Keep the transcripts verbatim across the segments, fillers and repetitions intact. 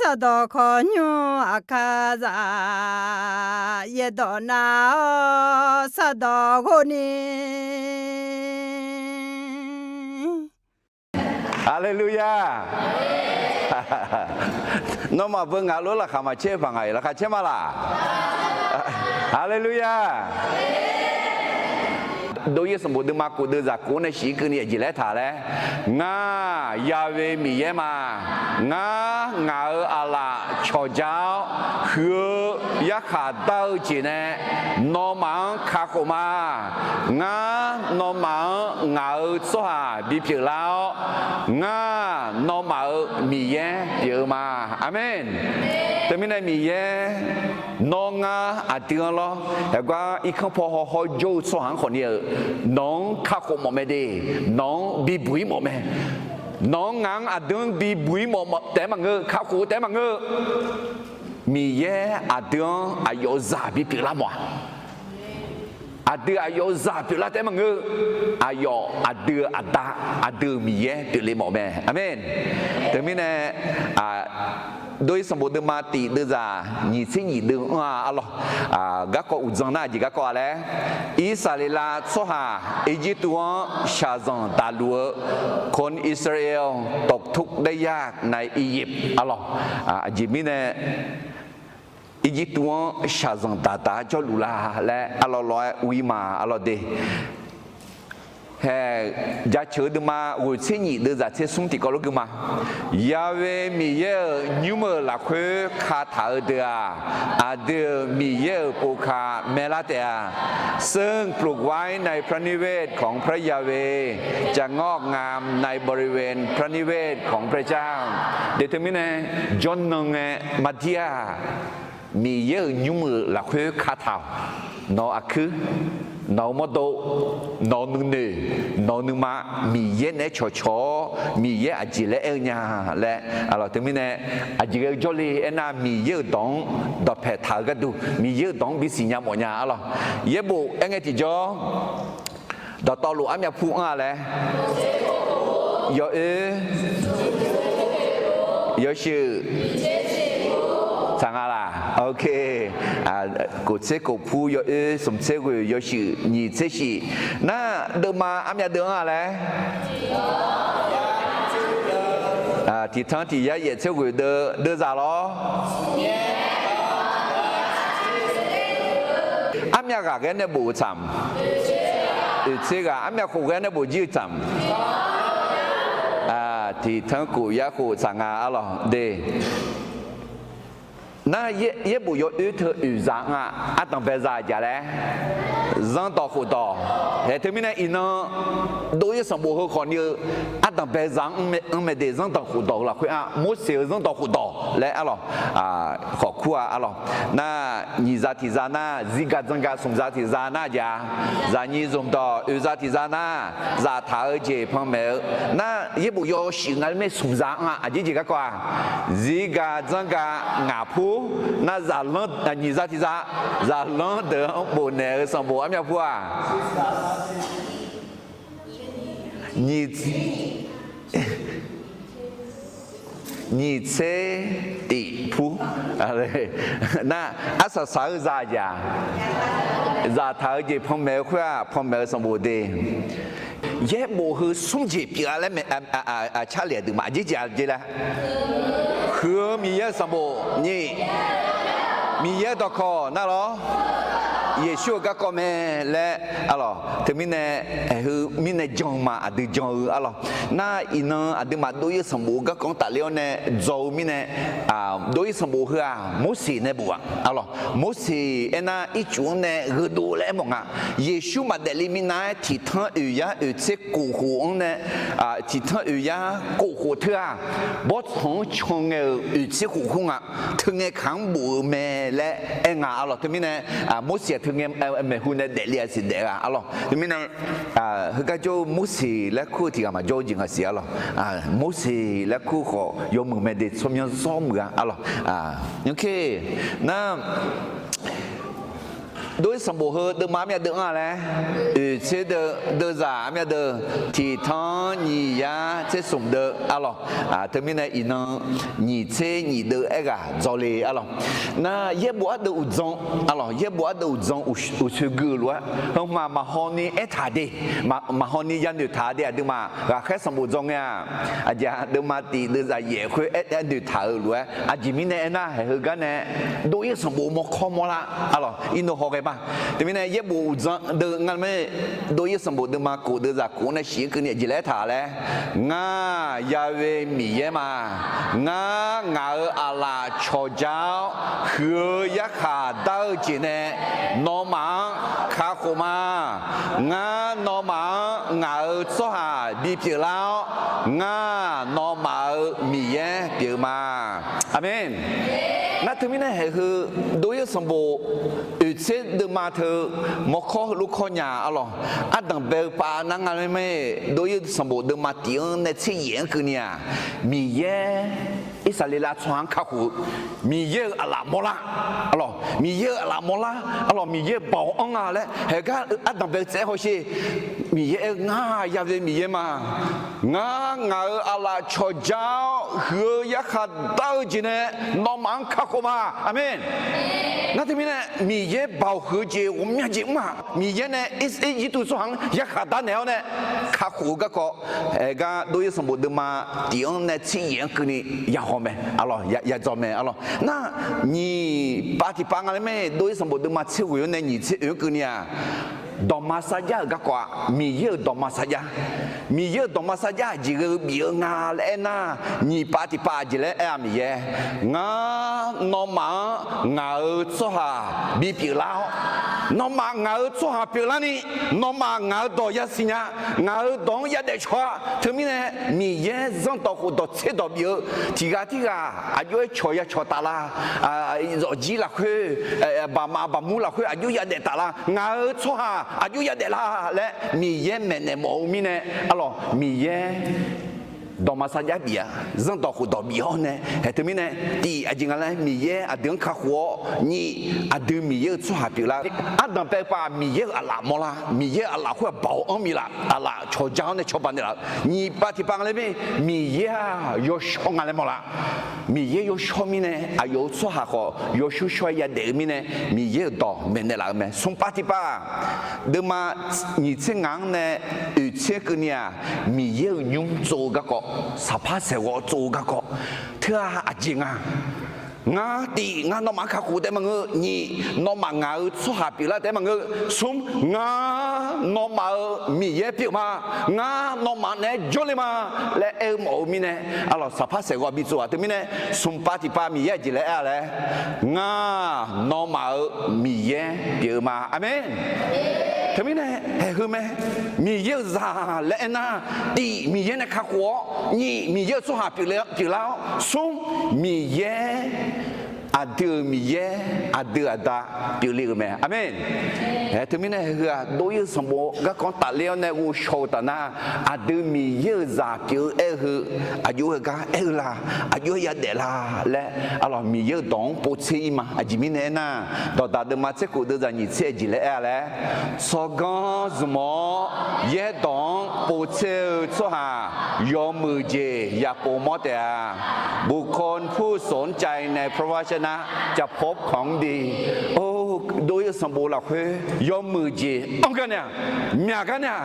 Sardawq khawqnymr aqkar zaq, yaerdawq nav-awr sardawq ghov ni. Haleluya! Nawmaf beu ngaq lof laqkhaq maqcaer-eu paq ngaq-iq laqkhaq caer ma laq? Haleluya! Dov-ir sanqbof deuvma kof deuv zaq kof-anr nae shif-ir keuvni aqjeq laer taq laer, Ngar, Yahweh Miqyaer ma. Ngar, ngaq-euq aqlaf cawqja-awr, huiq-eu yarkhaq dar-eu jeq nae nawmaf-anr kakhof ma. Ngar, nawmaf-anr ngaq-euq tsawrhaq bipyeuf lar-awr, ngar, nawmaf-euq Miqyaer pyeuf-eu ma. Aqmeq. Teumirnae Miqyaer, nawr ngar aqdui-anr lawr. Yawqgar irkanr paw hawhaw jawr-eu tsawrhaq-anr khawfni-euq, nawq-anr kakhof mawf mae de. Nawq-anr bibuq-ir mawf mae. Nawq-anr ngaq-anr aqdui-anr bibuq-ir mawf taef-aer maqngeur, kakhof taef-aer maqngeur. Miqyaer aqdui-anr aqyawf-euq zaq bipyeuf lar mawf-a. Aqdui aqyawf-euq zaq pyeuflar taef-aer maqngeur. Aqyawf aqdui-euq aqda, aqdui-euq Miqyaer pyeufle mawf mae. Aqmeq. Teumirnae, dov-ir sanqbof deuvma tif deuvzaq nyiq tser nyiq deuv-anr-a arlawq, garkawv uqdzan nar aqjeq garkawv-a laer, Irsaqleqlav tsawrhaq Irjirtuv-anr shaqzanq daqluf-eu, คนอิสราเอลตกทุกข์ได้ยากในอียิปต์ arlawq. Aqjeq mirnae Irjirtuv-anr shaqzanq daqdaq-aer jawrluf la laer arlawq lawr-aer ur-ir ma arlawq de. Hae, jaceuq-eu deuvma ghoeq tser nyiq deuv zaq tser smr tiqkawv lof gui ma. Yahweh Miqyaer-euq nymr-euq lafkhoer kataq-eu deuq-aq, aqdui-euq Miqyaer-euq pov ka maelar taef-a. ซึ่งปลูกไว้ในพระนิเวศของพระยาเวห์ จะงอกงามในบริเวณพระนิเวศของพระเจ้า Deq teumirnae, jawrnan ngae mardir-aq, Miqyaer-euq nymr-euq lafkhoer kataq-awq. Nawq-euq aqkuir, nawq-euq mawrdo, nawq-euq nuinoeq, nawq-euq nuima, Miqyaer naeq-aer cawqcawq-awr, Miqyaer aqjeq laer aer-eu nya laer arlawq. Teumirnae, aqjeq ghae-eu jawrle aernar, Miqyaer-euq dawq-anr dawqpaeq taq-eu gharduq, Miqyaer-euq dawq-anr bisiq nya mawf nya arlawq. Yaerbof aer ngae tiqjawr, dawqtawvluf armyav pur anr-a laer, yawoer, yawshuif, tsaq nga laq? Ok. Kof tser kof pur, yawoer smq tser ghoeq, yawshuif nyiq tser shif. Nar, deuvma armyav deuv anr-a laer, tiqtanr tiq yar yaef tser ghoeq deuv, deuvzaq lawr. Armyav ghaq ghae nae bof-eu tsaq-mq? Oeq tser ghaq. Armyav khof ghae nae bof jir-eu tsaq-mq? Tiqtanr kof yar khof tsaq nga arlawq de. Nar, yaerbof yawoer teu oeq zaq anr-a. Ardanq bae zaq jaq laer, zanrdawq khofdawq. Hae, teumirnae iqnan dov-ir sanqbof heu khawfni-eu ardanq bae zaq anr mae de. Zanrdawq khofdawq-eu lafkhoer-aq, Morseq-euq zanrdawq khofdawq laer arlawq, khawf kur-a arlawq. Nar, nyiq za tiq za nar, zirgaq dzanrgaq smq za tiq za nar jaq, zaqnyiq zmqdawq oeq za tiq za nar, zaftaq-eu jeq panmaeq-eu nar, yaerbof yawshuif nga laer mae smq za anr-a. Aqjeq jeq garkawv-aq, zirgaq dzanrgaq ngaq pur nar, zaqlanr, nyiq za tiq za, zaqlanr deuq-anr bofnaeq-eu sanqbof armyav pur-aq, nyiq tser tiq pur. Nar, arsaq saq-eu zaq jaq, zaftaq-eu jeq panmaeq-eu khoer-aq, panmaeq-eu sanqbof de. Yaerbof heu smr jeq pyeuf-a laer, carlef aqduimaf aqjeq jeq-a jeq laer, huiq-eu Miqyaer-euq sanqbof nyiq, Miqyaer-euq dawqkawq nar lawr, Yeqsur-euq garkawv mae laer arlawq. Teumirnae, aeqheu mirnae jan-eu ma, aqdui jan-eu arlawq. Nar, iqnan aqduimaf dov-ir-eu sanqbof-eu garkawv-anr tafler-awr nae dzaw-eu mirnae, dov-ir sanqbof heu-aq, Morseq nae bof-aq arlawq. Morseq aernar, ircuf-anr nae gheudov laer aermawf nga. Yeqsur maqdaefle minav-aer tiqtanr oeq yar oeq tser kof khof-anr nae, tiqtanr oeq yar kof khof teu-aq, bawrtsanq-anr can ngae-euq oeq tser khof khoer nga. Teungae kaq-anr bof-eu mae laer aer nga arlawq. Teumirnae, Morseq-aq teungae maeqhu nae daefle-a siq daef-a arlawq. Teumirnae, heugar jawr-eu Morseq laer kur-eu tiq ghaq maqjawr-eu jeq nga siq arlawq. Morseq laer kur khawf yawmuiq mae de, tsawrmyanr zawr muiq-a arlawq. Nar, Dov-ir sanqbof heu deuvma armyav deuv-anr-a laer, oeqtser deuv, deuvzaq armyav deuv, tiqtanq nyiq yar tser smq deuv arlawq. Teumirnae iqnan nyiq tser nyiq deuv aerghaq dzawle arlawq. Nar yaerbof ardeuv uqdzan arlawq, yaerbof ardeuv uqdzan uqsoeq gui-eu lof-aer, heu hmq maqhaw ni aertaq de, maqhaw ni yanoeq taq de, aqduimaf ghaqkhaer sanqbof dzawr ngae-aq, aqjeq deuvma tif deuvzaq yaef khoer aer, aernoeq taq-euq lof-aer, aqjeq mirnae aernar, haeq heugar nae dov-ir sanqbof mawrkawr mawrlar arlawq, irnov haw ghae ma. Teumirnae yaerbof uqdzan deuv nga laer, dov-ir sanqbof deuvma kof deuvzaq kof-anr nae shif-aer keuvni aqjeq laer aertaq laer, Ngar Ya'we Miqyaer ma. Ngar ngaq-euq aqlaf cawqja-awr huiq-eu yarkhaq dar-eu jeq nae nawmaf-anr kakhof ma. Ngar nawmaf-anr ngaq-euq tsawrhaq bipyeuf lar-awr, ngar nawmaf-euq Miqyaer pyeuf-eu ma. Aqmeq. Nar teumirnae haeq heu dov-ir sanqbof oeqtser deuvma teu mawrkawr heulof kawr nya arlawq. Ardanq bae-eu pav nar nga laer mae, dov-ir sanqbof deuvma tif-anr nae tser yaef-anr keuvni-aq, Miqyaer Irsaqleqlav tsawrhaq-anr kakhof-eu, Miqyaer-euq aqlaf mawrlar arlawq, Miqyaer-euq aqlaf mawrlar arlawq, Miqyaer baoq anr nga laer haeq gar ardanq bae-eu tsaev-aer hawsher. Miqyaer aer-eu, Ngar Ya'we Miqyaer ma. Ngar ngaq-euq aqlaf cawqja-awr huiq-eu yarkhaq dar-eu jeq nae nawmaf-anr kakhof ma. Aqmeq. Nar teumirnae Miqyaer baoq huiq-eu jeq ghawqmya jeq mr-aq, Miqyaer nae Irjirtuv tsawrhaq-anr yarkhaq darnaeq-awr nae kakhof-eu garkawv, haeq gar dov-ir sanqbof deuvma tif-anr nae tser yaef-anr keuvni yahaw mae arlawq, yadzaw mae arlawq. Nar nyiq pav tiqpav nga laer mae, dov-ir sanqbof deuvma tser ghoeq-anr nae nyiq tser oeq-anr keuvni-aq, dawqma sarjax-euq garkawv-aq, Miqyaer-euq dawqma sarjax. Miqyaer-euq dawqma sarjax aqjeq ghae-eu bif-eu nga laer aernar, nyiq pav tiqpav aqjeq laer aer-a, Miqyaer, Ngar nawmaf-anr ngaq-euq tsawrhaq bipyeuf lar-awr, nawmaf ngaq-euq tsawrhaq pyeuflarni, nawmaf ngaq-euq dawq yasiq nya, ngaq-euq dawq-anr yadaef cawq-a. Teumirnae Miqyaer zanrdawq khofdawq tserdawq bif-eu tiq ghaq tirghaq aqjox-aer cawq ya cawq taf la, zawqjir lafkhoer, baqmaf baqmur lafkhoer aqjox yadaef taf la, ngaq-euq tsawrhaq aqjox yadaef la laer Miqyaer maeqnaeq mawf-eu mirnae arlawq, Miqyaer dawqma sarjax bif-a, zanrdawq khofdawq bif-awr nae haeq teumirnae, tiq aqjeq nga laer Miqyaer aqdui-anr kakhof-awr, nyiq aqdui Miqyaer-euq tsawrhaq pyeuflar. Ardanq bae-eu pav Miqyaer-euq aqlaf mawrlar, Miqyaer-euq aqlaf khoer-aq baoq anr miflaf, aqlaf cawqja-awr nae cawba naeqlaf. Nyiq pav tiqpav nga laer mae, Miqyaer-aq yawshawr nga laer mawrlar. Miqyaer yawshawr mirnae aqyawf-euq tsawrhaq khawf yawshawr shawr-aer yadaef-eu mirnae, Miqyaer-euq dawq maeqnaeq laf-eu mae. Smq pav tiqpav, deuvma nyiq tser ngaq-anr nae oeq tser keuvni-aq, Miqyaer-euq nymr tsov-eu garkawv, saqpar saeqghawv tsov-eu garkawv, teu-aq aqjeq nga. Ngar tiq, ngar nawmaf-anr kakhof taef maqngeur. Nyiq, nawmaf ngaq-euq tsawrhaq pyeuflar taef maqngeur. Smr, ngar nawmaf-euq Miqyaer pyeuf ma. Ngar nawmaf naeq-aer jawrle ma laer aer-eu mawf-eu mirnae, arlawq, saqpar saeqghawv bitsov-aq teumirnae, smq pav tiqpav Miqyaer aqjeq laer aer-a laer, Ngar nawmaf-euq Miqyaer pyeuf-eu ma. Aqmeq. Teumirnae haeq heu mae, Miqyaer-euq zaq laer aernar, tiq, Miqyaer nae kakhof-awr, nyiq, Miqyaer-euq tsawrhaq pyeuflar-awr, smr, Miqyaer, aqdui-euq Miqyaer, aqdui-euq Aqda pyeufle-euq mae. Aqmeq. Aer, teumirnae haeq heu-aq, dov-ir-eu sanqbof garkawv-anr tafler-awr nae ghovshaw-eu taf nar, aqdui Miqyaer-euq zaq pyeuf-eu aer-eu heu, aqjox-aer gar aer-eu la, aqjox-aer yadaef la laer, arlawq, Miqyaer-euq dawq-anr povtser-ir ma. Aqjeq mirnae aernar, Dawqdaq deuvma tser khof deuvzaq nyiq tser aqjeq laer aer-a laer, tsawrganr zmq-awr yaerdawq-anr povtser-eu tsawrhaq yawmuiq jeq yaqpov mawr taef-a. บุคคลผู้สนใจในพระวจนะจะพบของดี Or, dov-ir-eu sanqbof lafkhoer yawmuiq jeq anr gar nae-aq, myaq gar nae-aq,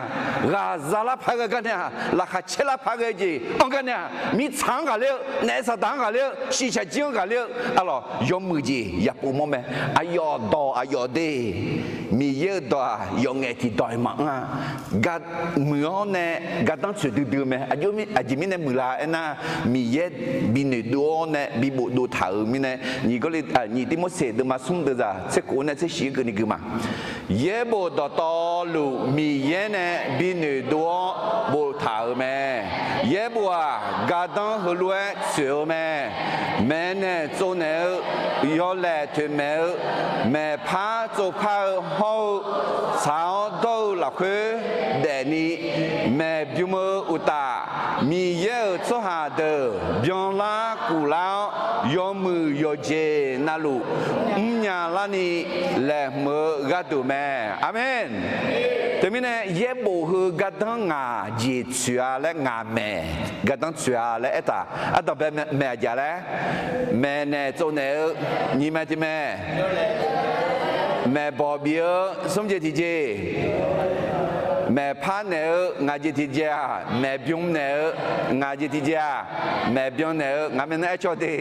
ghaqza lar par ghae gar nae-aq, laqkhaq caer lar par ghae jeq anr gar nae-aq, mirtsaq-anr ghaqler-eu, naef saqdaq-anr ghaqler-eu, shiqshaq jir-anr ghaqler-eu, arlawq, yawmuiq jeq yaqpov mawr mae. Aqyawf dawq aqyawf de, Miqyaer-euq dawq-aq yawf ngaef tiqdawq-iq maqanr-a. Gar muiq-awr nae gardanr tsoeq duidui-eu mae. Aqjeq mirnae muiqlar aernar, Miqyaer bi noeqdov-awr nae bi bofdov taq-euq mirnae, nyiq Gawrliv, nyiq Tirmorseq deuvma smr deuvzaq tser khof nae tser shif-aer keuvni gui ma. Yaerbof dawqtawvluf Miqyaer nae bi noeqdov-awr boftaq-euq mae. Yaerbof-aq, gardanr heulof-aer tsoeq-eu mae. Maeqnaeq tsovnaeq-eu, yawlaeq toeqmaeq-eu, maeqpar tsovpar-eu hawr-eu, tsaq-awr dawr-eu lafkhoer daefni maeqbym-eu uqtaf, Miqyaer-euq tsawrhaq deuq byanlar kuflar-awr, yawmuiq yawqjeq navluf mrnya larni laeqhmq-eu gharduq mae. Aqmeq. Teumirnae yaerbof heu gardanr ngaq jeq tsoeq-a laer ngaq maeq gardanr tsoeq-a laer aertaq. Ardanqbae maeq aqjeq laer, maeqnaeq tsovnaeq-eu nyiq mae tiq mae, maeqbawq bif-eu smr jeq tiq jeq, maeqpar naeq-eu ngaq jeq tiq jeq-aq, maeqbymr naeq-eu ngaq jeq tiq jeq-aq, maeqbyan naeq-eu ngaq maeq nar aer caw de.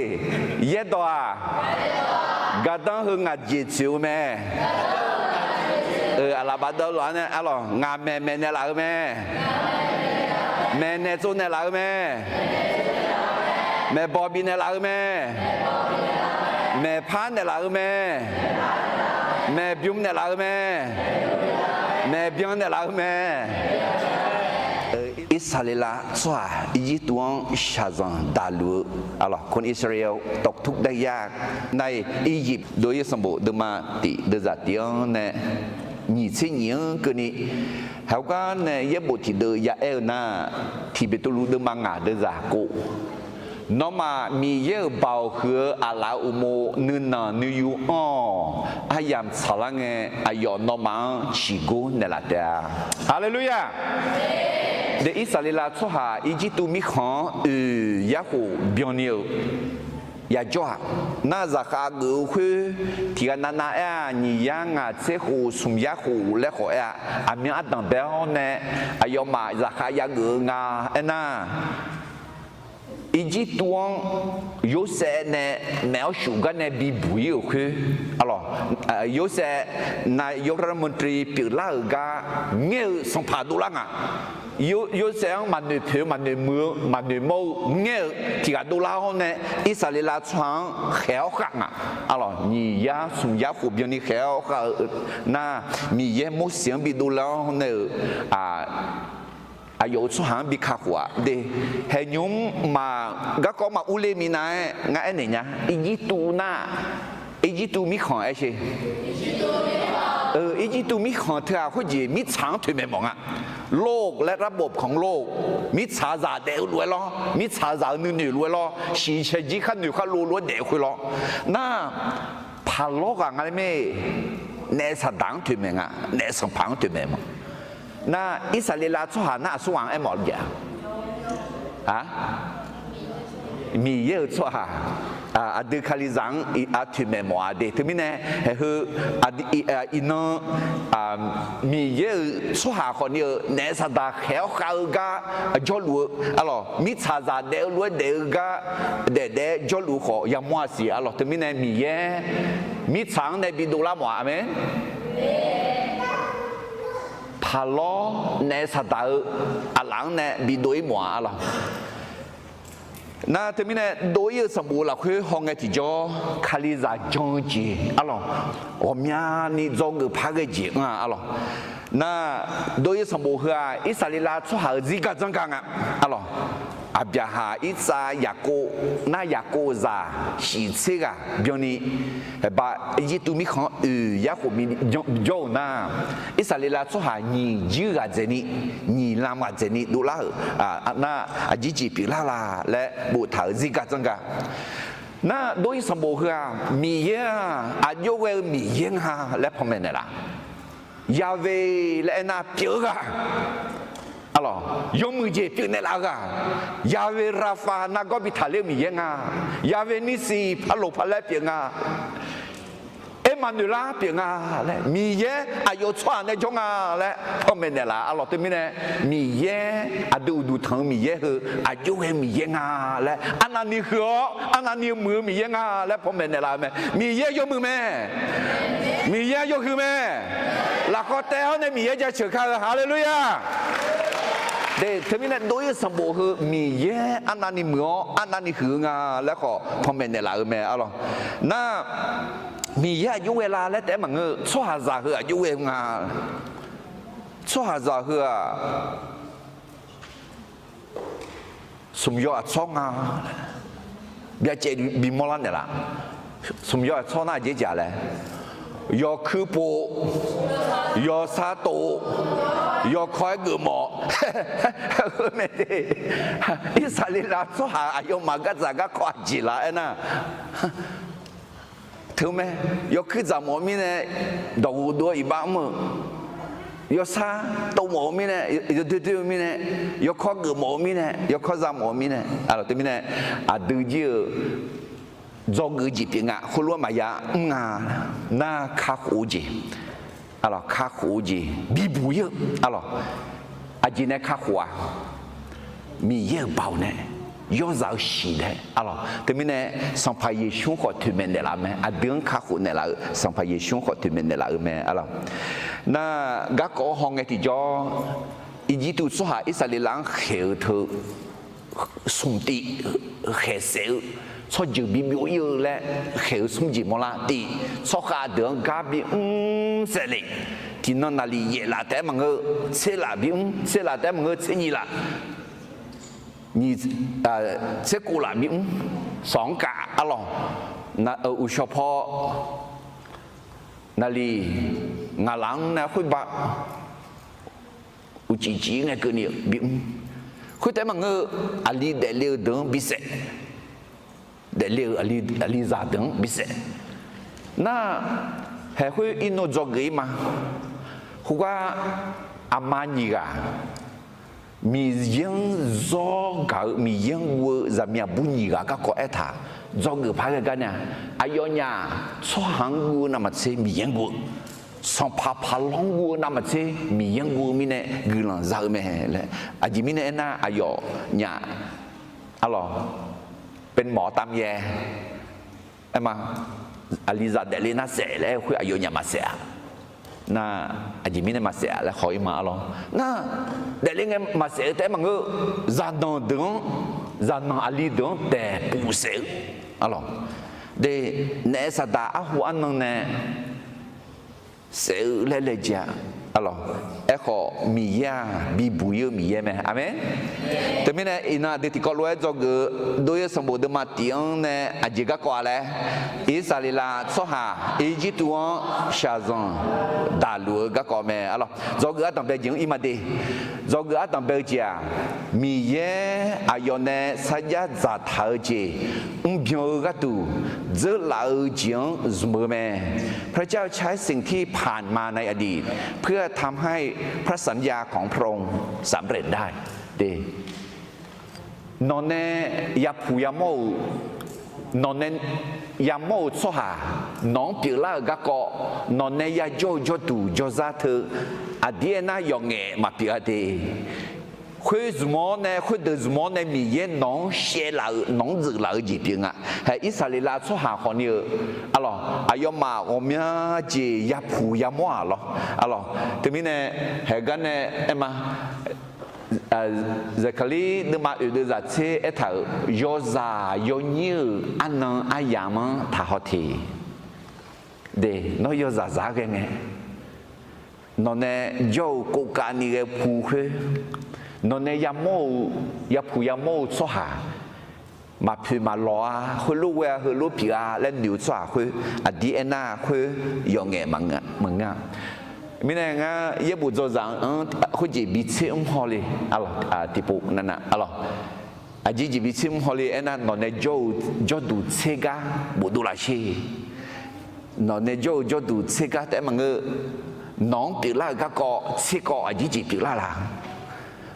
Yaerdawq-aq, gardanr heu ngaq jeq tsoeq-eu mae. Aqlaf bafdawv laf-anr nae arlawq, ngaq maeq maeqnaeq laf-eu mae. Maeqnaeq tsovnaeq laf-eu mae. Maeqbawq bifnaeq laf-eu mae. Maeqpar naeq laf-eu mae. Maeqbymr naeq laf-eu mae. Maeqbyan naeq laf-eu mae. Irsaqleqlav tsawrhaq Irjirtuv-anr shaqzanq daqluf-eu, arlawq, คนอิสราเอล ตกทุกข์ได้ยาก nar-iq, Irjif dov-ir-eu sanqbof deuvma tiq deuvzaq tiq-anr nae nyiq tser nyiq-anr keuvni, heugar nae yaerbof tiqdeuv ya aer-eu nar, tiq Beqtuvluv deuvma ngaq deuvzaq kov, nawmaf Miqyaer-euq baoq huiq-eu aqlaf-euq uqmov nuinanq nuiyu anr-awq. Aryamq tsaqlar ngae, aqyawf nawmaf-anr ciqgor naeqlaf taef-a. Haleluya! De, Irsaqleqlav tsawrhaq Irjirtuv mirkhanq-anr oeq yarkhof byanni-euq yajawr-aq, nar zaqkhav geuf-eu khoer tiq ghaq navnav aer-aq, nyiq yar ngaq tser khof smq yar khof laer khawf aer-a. Aqmyan ardanqbae-awr nae aqyawfmaf zaqkhav yageuf-eu nga aernar, Irjirtuv-anr Yorsaev nae maef-awr shuf gar nae bibuq-ir-euq khoer, arlawq, Yorsaev nae yawrhar maqdri pyeuflar-euq gar ngaer-eu sanqpaq dovlar nga. Yorsaev-anr maqnoeq poeq-eu, maqnoeq muiq-eu, maqnoeq mawr-eu ngaer-eu tiq ghaq dovlar-awr nae, Irsaqleqlav tsawrhaq-anr khaeq-awr khav nga. Arlawq, nyiq yar smq yar khof byanni khaeq-awr khav-eu nar, Miqyaer Morseq-anr bidovlar-awr nae-euq aqyawf-euq tsawrhaq-anr bi kakhof-aq de. Haeqnymr maf garkawv maqurler minav-aer ngar aernaeq nya. Irjirtuv nar, Irjirtuv mirkhanq aer sher. Irjirtuv mirkhanq teu-aq khoerjeq mirtsaq-anr toeqmaeq mawf nga. โลก laer ระบบของโลก mirtsaqzaq daef-eu lof-aer lawr, mirtsaqzaq-euq nuinoeq lof-aer lawr, shiqshaeq jir khar noeq khar lov lof-aer daef-eu khoer lawr. Nar, paqlawr ghaq nga laer mae. Naef saqdaq-anr toeqmaeq nga, naef sanqpaq-anr toeqmaeq mawf. Nar, Irsaqleqlav tsawrhaq nar aqsur ghaq-anr aermawf-a. Miqyaer-euq tsawrhaq, aqdui Kalizaq-anr aqtoeq maeqmawf-a de. Teumirnae, heu, iqnan, Miqyaer-euq tsawrhaq khawfni-eu naef saqdaq khaeq-awr khav-eu gar jawrluf-eu, arlawq, mirtsaqzaq daef-eu lof-aer daef-eu gar daefdaef-aer jawrluf-eu khawf yamawr-a siq, arlawq. Teumirnae Miqyaer mirtsaq-anr nae bidovlar mawf-a. Aqmeq. Paqlawr naef saqdaq-eu aqlaf-anr nae bidov-ir mawf-a, arlawq. Nar teumirnae dov-ir-eu sanqbof lafkhoer hawngae tiqjawr Kalizaq jan-eu jeq, arlawq, ghawqmyani dzawgeuf par ghae jeq anr-a, arlawq. Nar, dov-ir-eu sanqbof heu-aq, Irsaqleqlav tsawrhaq-euq zirgar dzanrgar nga, arlawq. Aqbyaqhaq, Irsaq, Yaqkov, nar Yaqkov zaq shiq tser ghaq byanni, ba, Irjirtuv mirkhanq-anr oeq yarkhof bi jawr-euq nar, Irsaqleqlav tsawrhaq nyiq jir ghaq dzaeqni, nyiq lam ghaq dzaeqni dovlar-euq nar, aqjeq jeq pyeuflar la laer boftaq-euq zirgar dzanrgar. Nar, dov-ir sanqbof heu-aq, Miqyaer-aq aqjox ghae-eu Miqyaer nga laer panmaeq naeqlaf. Yaqve laer aernar pyeuf-eu ghaq, arlawq, yawmuiq jeq pyeufnaeq laf-eu ghaq, Yaqve Raqfaq nargawr bi taqler-eu Miqyaer nga, Yaqve Nisiq paqloq paqlaer pyeuf nga, Ermaqnoeqlar pyeuf nga laer, Miqyaer aqyawf tsawrhaq nae jawr nga laer panmaeq naeqlaf, arlawq. Teumirnae Miqyaer aqdui uqduq tanq-eu Miqyaer heu aqjox ghae-eu Miqyaer nga laer, arnavni huiq-awr arnavni muiq-eu Miqyaer nga laer panmaeq naeqlaf-eu mae. Miqyaer yawmuiq mae. Miqyaer yawhuiq mae. Lafkhawf taev-awr nae Miqyaer jaceuq kar-eu, haleluya. De, teumirnae dov-ir-eu sanqbof heu Miqyaer arnavni muiq-awr arnavni huiq-eu nga laer khawf panmaeq naeqlaf-eu mae, arlawq. Nar, Miqyaer aqjox ghae la laer taef-aer maqngeur-eu, tsawrhaqzaq heu aqjox ghae-eu nga. Tsawrhaqzaq heu-aq, smq yaw aqtsawr nga. Byacaevni bimawr lar naeqlaf. Smq yaw aqtsawr nar aqjeq jaq laer, yawkuir pov, yawsar tov, yawkawr-aer geufmawf-awq. Heu mae te, Irsaqleqlav tsawrhaq aqyawfmaf gardzaq garkawv aqjeq laf aernar, teu mae, yawkuir dzaq mawf-eu mirnae, dawqghof dov-awr iqbax mr-eu, yawsar tov mawf-eu mirnae, yawdoer doer-eu mirnae, yawkawr geufmawf-eu mirnae, yawkawr za mawf-eu mirnae, alawq teumirnae, aqdui jir-eu dzawgeuf jeq pyeuf nga, khoerlof-aer maqya mr nga, nar kakhof-eu jeq, alawq kakhof-eu jeq bibuq ir-eu, alawq aqjeq nae kakhof-a, Miqyaer-euq baoq nae, yawrzaq-eu shiq nae, alawq teumirnae, Sanqpaq Yeqsur khawf toeqmaeq naeqlaf-eu mae, aqdui-anr kakhof naeqlaf-eu Sanqpaq Yeqsur khawf toeqmaeq naeqlaf-eu mae, alawq. Nar garkawv-anr hawngae tiqjawr, Irjirtuv tsawrhaq Irsaqleqlav-anr khaeq-eu teu, smq tiv khaeq saef-eu, tsawrjeuq bibyov ir-eu laer khaeq-eu smr jeq mawrlar tiv, tsawrkhav deuq-anr gar bimr saef le, tiqnan naqliq yaef laf taef-aer maqngeur, tser laf bimr, tser laf taef-aer maqngeur, tser nyiq laf, nyiq, tser kov laf bimr, sawq-anr kav, alawq, uqshawq paw, naqliq ngaq laf-anr nae khoerba uqcif cif-ir ngae keuvni-eu bimr, khoertaef-aer maqngeur-eu, aqli daefle-eu deuq-anr bisaef, daefle-eu aqli zaq deuq-anr bisaef. Nar, haeq khoer irnov dzawgeuf ir ma. Khoergar, aqma nyiq ghaq, Miqyaer-anr zawr gaq-eu, Miqyaer-anr guv-eu zaqmiq aqbur nyiq ghaq garkawv aertaq, dzawgeuf par ghae gar nar, aqyawfnyaf tsawrhaq-anr guv-eu navmaqtser Miqyaer-anr guv-eu, sanqpaq paqlawr-anr guv-eu navmaqtser Miqyaer-anr guv-eu mirnae guiqlanq za-eu mae laer. Aqjeq mirnae aernar, aqyawfnyaf, alawq, เป็นหมอตามแย aer ma, aqli zaq daefle nar saef laer aer khoer aqyawfnyaf maqsaef-a. Nar, aqjeq mirnae maqsaef-a laer haw-ir ma, alawq. Nar, daefle ngae maqsaef-eu taef-aer maqngeur, zaqnanq deuq-anr, zaqnanq aqli deuq-anr daeqpuf saef-eu, alawq. De, naef saqdaq arhu arnan nae saef-eu laer laejae-a, alawq. Aerkhawf Miqyaer-aq bibuq ir-eu Miqyaer mae. Aqmeq. Teumirnae iqnan aqdui tiqkawv lof-aer dzawgeuf-eu dov-ir-eu sanqbof deuvma tif-anr nae aqjeq garkawv-a laer, Irsaqleqlav tsawrhaq Irjirtuv-anr shaqzanq daqluf-eu garkawv mae, alawq. Dzawgeuf ardanq bae jeq-anr ir ma de. Dzawgeuf ardanq bae-eu jeq-aq, Miqyaer aqyawf nae sarjax dzaqtaq-eu jeq mrbyan-eu gharduq dzeurlaf-eu jeq-anr zmq-eu mae. พระเจ้าใช้สิ่งที่ผ่านมาในอดีต เพื่อทำให้พระสัญญาของพระองค์ สำเร็จได้ de. Nawq nae yapuq yamawr-euq, nawq nae yamawr-euq tsawrhaq nawq-anr pyeuflar-euq garkawv, nawq nae yajawr-eu jawrduq jawrzar teu aqdir aernar yawqngaef maqpyeuf-a de. Khoer zmq-awr nae, khoerdeuq zmq-awr nae Miqyaer nawq-anr shaevlaf-euq, nawq-anr dzeuflaf-eu jeq pyeuf nga. Haeq Irsaqleqlav tsawrhaq khawfni-eu, alawq, aqyawfmaf ghawqmya jeq yapuq yamawr-aq lawr, alawq. Teumirnae haeq gar nae aer ma, Zaqkaqlir deuvma oeq deuv zaq tser aertaq-euq yawzaq yawnyir-euq arnan aryamq-anr taqhaw te. De, nawr yawzaq zaq-aer ghae ngae, nawq nae jawr-euq kovkavni ghae pu khoer, nawq nae yamawr-eu, yapuq yamawr-eu tsawrhaq maqpoeq maqlawq-a, heulof ghae-a, heulof pyeuf-a laer noeq-eu tsawrhaq khoer, aqdir aernar khoer yawqngaef maqngeur-a. Mirnae ngar yaerbof dzawzaq-anr khoerjeq bitser mr hawle, tiqpov navnav, alawq. Aqjeq jeq bitser mr hawle aernar, nawq nae jawr-eu jawrduq tser gar bofdov laf sher. Nawq nae jawr-eu jawrduq tser gar taef-aer maqngeur. Nawq-anr pyeuflar-euq garkawv tser kawv aqjeq jeq pyeuflar la?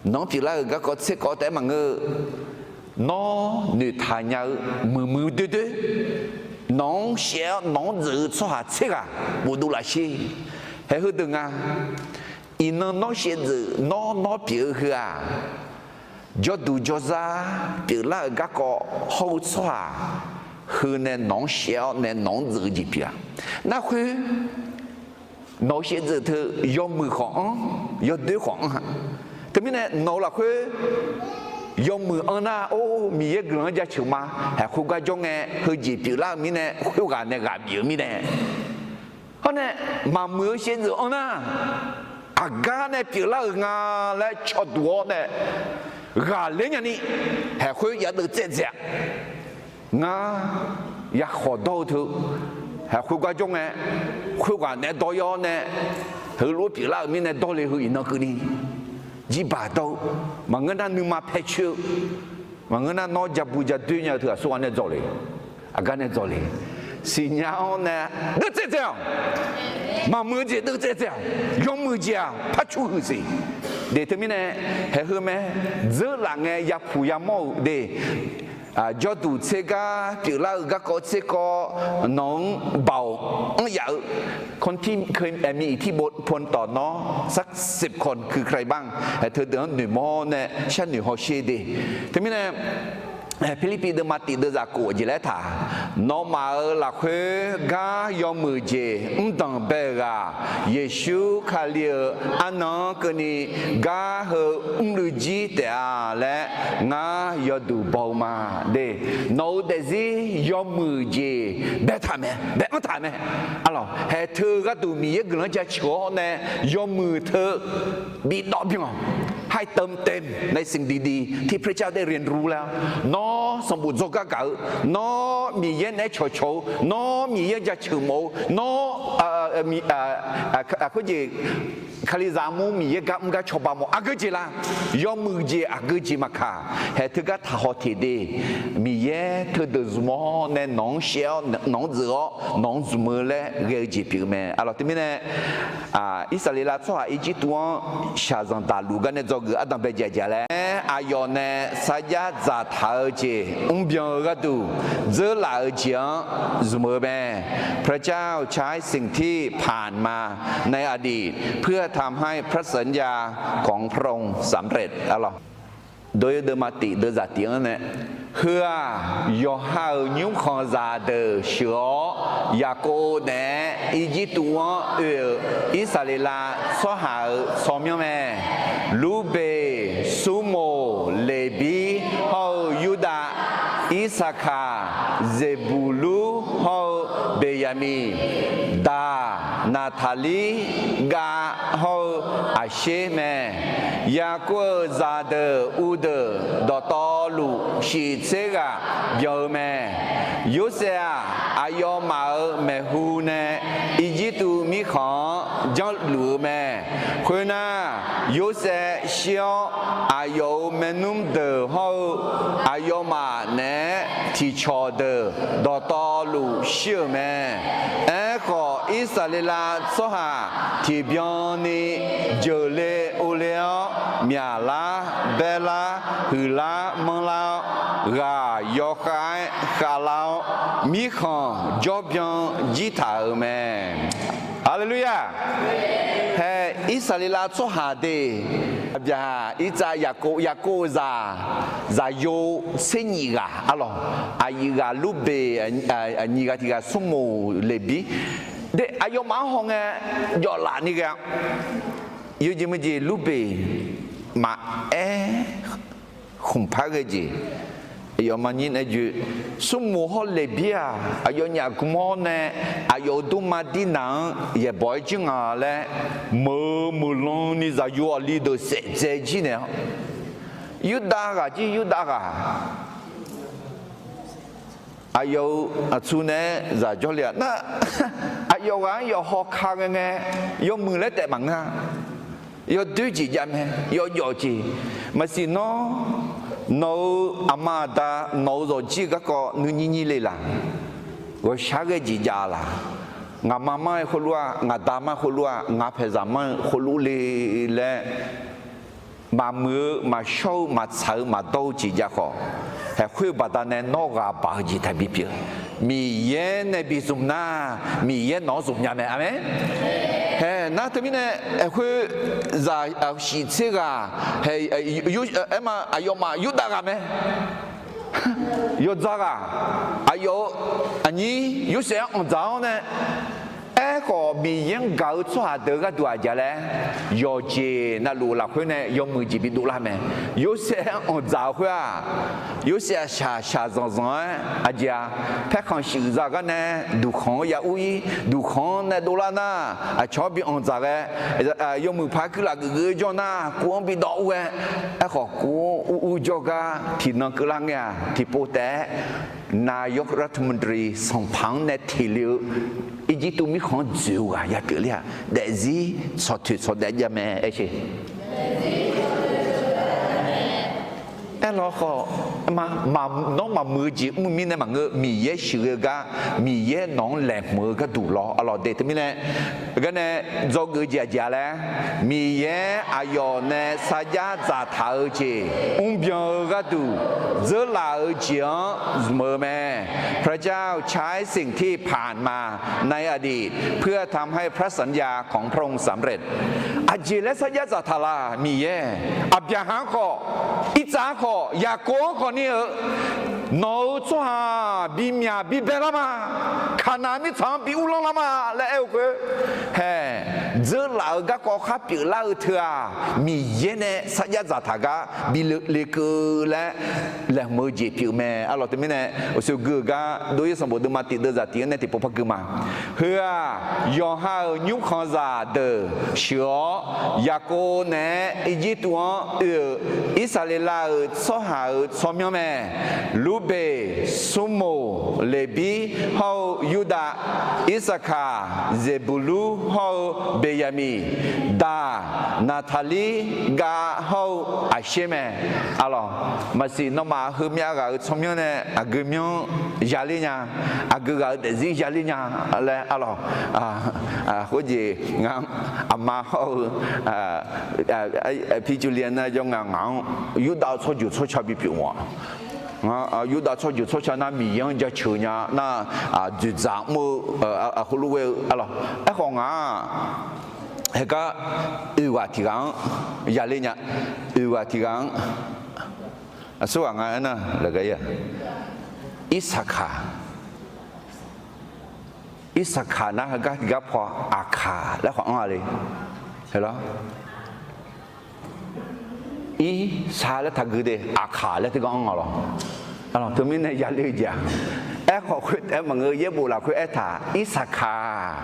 Nawq-anr pyeuflar-euq garkawv tser kawv taef-aer maqngeur. Nawr noeqtaq nya-eu muiqmuiq doerdoer, nawq-anr shaev-awr nawq-anr dzeuf-eu tsawrhaq tser ghaq bofdov laf sher. Haeq heudeuq nga. Iqnan nawr shaevdzeuf nawr nawr pyeuf-eu heu-aq, jawrduq jawrzar pyeuflar-euq garkawv hawr-eu tsawrhaq heu nae nawq-anr shaev-awr nae nawq-anr dzeuf-eu jeq pyeuf-a. Nar khoer, nawq-eu shaevdzeuf teu yawmuiq khawf anr, yawdoer khawf anr-a. Teumirnae nawq-eu lafkhoer yawmuiq anr nar, or, Miqyaer guiqlanq-anr jaceuq ma. Haeq khoergar jawr ngae, heujeq pyeuflar-eu mirnae, khoerghaq nae ghaq bif-eu mirnae, hawr nae maqmuiq-eu shaevdzeuf anr nar, aqgar nae pyeuflar-euq nga laer cawduq-awr nae ghaqler nyani, haeq khoer yadeuv tsaev dzaeq-a. Ngar yakhawq dawr-eu teu, haeq khoergar jawr ngae, khoerghaq naeq-aer dawr-ir-awr nae, heulof-aer pyeuflar-euq mirnae dawr le heu iqnan keuvni, jirbaq dawr-eu, maqngeur nar nuima paecoer-eu, maqngeur nar nawr ja bu ja doer nya-eu teughaq sawrghaq nae dzawq le. Aqgar nae dzawq le. Siqnya-awr nae deuvtsaev dzae-awq. Maqmuiq-eu jeq deuvtsaev dzae-awq. Yawmuiq jeq-aq par cu huiq siq. De teumirnae, haeq heu mae, dzeurlaf ngae yapuq yamawr-euq de, jawrduq tser gar pyeuflar-eu garkawv tser kawv, nawq-anr baoq anryaf-eu คนที่เคยมีอิทธิพลต่อน้องสักสิบคน คือใครบ้าง haeq teudeuq-anr noeqmawr nae sharnoeq hawsher de. Teumirnae, Pirlirpiv deuvma tiq deuvzaq khof jeq laer taq, nawmaf-euq lafkhoer gar yawmuiq jeq mrdanq bae-euq ghaq, Yeqsur Kali-euq arnan-anr keuvni gar heu mrluiv jir taef-a laer ngar yawduq baw-eu ma de. Nawq-euq daefzir yawmuiq jeq baetaq mae, bae-anr taq mae. Arlawq, haeq teu gharduq Miqyaer guiqlanq jaceuq-awr nae yawmuiq teu bidawv byan-awq. ให้เติมเต็มในสิ่งดีๆ ที่พระเจ้าได้เรียนรู้แล้ว nawr sanqbof dzawrgar gaq-eu, nawr Miqyaer naeq-aer cawqcawq-eu, nawr Miqyaer jaceuq mawf-eu, nawr khoerjeq Kalizaq armur Miqyaer gar mr gar cawba mawf aqgeu jeq la. Yawmuiq jeq aqgeu jeq maqkaq, haeq teugar taqhaw teq de. Miqyaer teudeuq zmq-awr nae nawq-anr shaev-awr nawq-anr dzeuf-awr nawq-anr zmq-eu laer ghae-eu jeq pyeuf-eu mae. Arlawq teumirnae, Irsaqleqlav tsawrhaq Irjirtuv-anr shaqzanq daqluf gar nae dzawgeuf ardanq bae jaqjaq laer, aqyawf nae sarjax dzaqtaq-eu jeq mrbyan-eu gharduq dzeurlaf-eu jeq-anr zmq-eu mae. พระเจ้าใช้สิ่งที่ผ่านมาในอดีต เพื่อทำให้พระสัญญาของพระองค์สำเร็จ Arlawq, Dawq-eu deuvma tiq deuvzaq tiq-anr nae, heu-aq, yawqha-euq nymrkhanq zaqdeuq sheuq-awr, Yaqkov naeq-aer Irjirtuv-anr oe-euq Irsaqleqlav tsawrhaq-euq tsawrmyanr mae. Lurbeq, Surmoq, Leqbir hawr-eu Yurdav, Irsaqkaq, Zeqbuqlur hawr-eu Beqyaqmiq, Daq, Naqtaqlir, Gav hawr-eu Aqsher mae. Yaqkov-euq zaqdeuq uvdeuq dawqtawvluf shiq tser ghaq byan-eu mae. Yorsaev-aq, aqyawfmaf-euq maeqhu nae Irjirtuv mirkhanq-anr janrluf-eu mae. Khoernar, Yorsaev shir-awr, aqyawf-euq maernmr deuq hawr-eu aqyawfmaf naeq-aer tiqcawq deuq dawqtawvluf shir-euq mae. Aerkhawf, Irsaqleqlav tsawrhaq tiqbyan ni jeuqle ovle-awr, myaqlar, baerlar, huiqlar, manrlar-awr, ghaq yawkhav-aer khavlar-awr, mirkhanq jawrbyan jir taq-euq mae. Haleluya! Hae, Irsaqleqlav tsawrhaq de, aqbyaq, irtsav, Yaqkov, Yaqkov-euq zaq, zaqyo tser nyif ghaq arlawq, aqyuif ghaq Lurbeq, aqnyir ghaq tiq ghaq Surmoq, Leqbir, de aqyawfmaf-anr hawngae jawvlaf ni ghae-a. Yawjeq meujeq Lurbeq maqaer khmqpar ghae jeq, aqyawfmaf nyir nae joe, Surmoq hawr Leqbir-aq, aqyawfnyaf gmq-awr nae aqyawf-euq durma dirnaq-anr yaeqbawq-aer jir nga laer, meuq-eu meuqlan ni zaqyo aqli deuq saef dzae jir naeq-awr, Yurdav ghaq jir Yurdav ghaq aqyawf-euq aqtsu naeq-aer zaq jawrle-aq nar, aqyawf ghaq-anr yawqhaw ka ghae ngae, yawmuiq laer taef maqngeur-a. Yawdoer jeq jav mae, yawjawf jeq. Maqsiq nawr, nawq-euq aqma aqda nawq-euq zawqjir-eu garkawv nuinyir nyir le laq? Ghawqshaq ghae jeq jav laq? Ngaqma mar-eu khoerlof-aq, ngaqda mar-eu khoerlof-aq, ngaq paeqzaq mar-eu khoerlof le laer, maqmuiq-eu, maqshawr-eu, maqtsaq-eu, maqdawr-eu jeq jav khawf, haeq khoer-eu baqdanae nawr ghaq baq-eu jeq taqbi pyeuf. Miqyaer nae bi zmq nar, Miqyaer nawq-anr zmq nya mae. Aqmeq. Hae nar teumirnae, haeq khoer zaq shiq tser ghaq, aerma aqyawfmaf Yurdav ghaq mae. Yawdzaq ghaq, aqyawf-euq aqnyir Yorsaev-anr anqdzaq-awr nae, aerkhawf Miqyaer-anr gaq-eu tsawrhaq deuq gharduq aqjaq laer, yawqjeq navluf lafkhoer nae yawmuiq jeq bidov lar mae. Yorsaev-anr anqdzaq-eu khoer-aq, Yorsaev-aq shaq shaq zanqzanq-aer aqjeq-a, paerkhanq shuif za gar nae duqkhanq-anr ya ur-ir, duqkhanq-anr nae dovlar nar, aqcawq-anr bi anqdzaq ghae, yawmuiq paq-aer kuirlaf geufgeuf-aer jawr nar, kov-anr bidawv ur-aer, aerkhawf kov-anr ur ur jawrgar tiqnan keuvlar ngae-aq, tiqpov taef-aer นายกรัฐมนตรี sanqpaq-anr nae teq le-eu Irjirtuv mirkhanq-anr dzoeq-eu ghaq ya pyeufler-aq, daefzir tsawqtoeq tsawqdaef jav mae aer sher. Aerlawkhawf, nawr maqmuiq-eu jeq mr-eu mirnae maqngeur, Miqyaer sheuqghae-eu gar, Miqyaer nawq-anr laeqhmq-eu gharduq lawr arlawq de. Teumirnae, garnae dzawgeuf-eu jeq aqjeq-a laer, Miqyaer aqyawf nae sarjax dzaqtaq-eu jeq mrbyan-eu gharduq dzeurlaf-eu jeq-anr zmq-eu mae. พระเจ้าใช้สิ่งที่ผ่านมาในอดีต เพื่อทำให้พระสัญญาของพระองค์สำเร็จ Aqjeq laer sarjax dzaqtaq laf Miqyaer, Aqbyaqhaq-anr khawf, Irtsav-anr khawf, Yaqkov-anr khawf ni-eu, nawq-euq tsawrhaq bimyaq bibae lar ma, Kaqnaq mirtsaq-anr bi uvlanr lar ma laer aer-eu khoer, hae, dzeurlaf-eu garkawv khar pyeuflar-eu teu-aq, Miqyaer nae sarjax dzaqtaq gar bi le keuv laer laeqhmq-eu jeq pyeuf mae arlawq. Teumirnae, uqshoe gui-euq gar Dov-ir sanqbof deuvma tiq deuv zaq tiq-anr nae tiqpov par gui ma. Heu-aq, yawqha-euq nymrkhanqzaq deuq sheuq-awr, Yaqkov naeq-aer Irjirtuv-anr oe-euq Irsaqleqlav-euq tsawrhaq-euq tsawrmyanr mae. Lurbeq, Smrmuq, Leqbir hawr-eu Yurdav, Irsaqkaq, Zeqbuqlur hawr-eu Beqyaqmiq, Daq, Naqtaqlir, Gav hawr-eu Aqsher mae. Arlawq, maqsiq nawmaf heumyav ghaq-euq tsawrmyanr nae aqgeu myanr yaler nya, aqgeu ghaq-euq daefzir yaler nya laer arlawq. Khoerjeq ngaq-anr aqma hawr-eu Pirculian nar jawr nga ngaq-anr Yurdav-eu tsawrjeuq tsawrca bipyeuf mawf-a. Yurdav tsawrjeuq tsawrca nar Miqyaer-anr jaceuq nya nar, dzoeqdzaq mr-eu, heulof ghae-eu arlawq. Aerkhawf ngaq-aq, heugar oeq ghaq tiq ghaq-anr yaler nya, oeq ghaq tiq ghaq-anr, aqsurghaq nga aernar laqgar-ir-aq, Irsaqkaq, Irsaqkaq nar heugar tiqgar paw Aqkaq laer khawf anr-a le. Heular Irsaq laer taqgui de, Aqkaq laer teugar anr-a lawq. Teumirnae yaler-eu jeq-aq, aerkhawf khoertaef maqngeur, yaerbof lafkhoer aertaq Irsaqkaq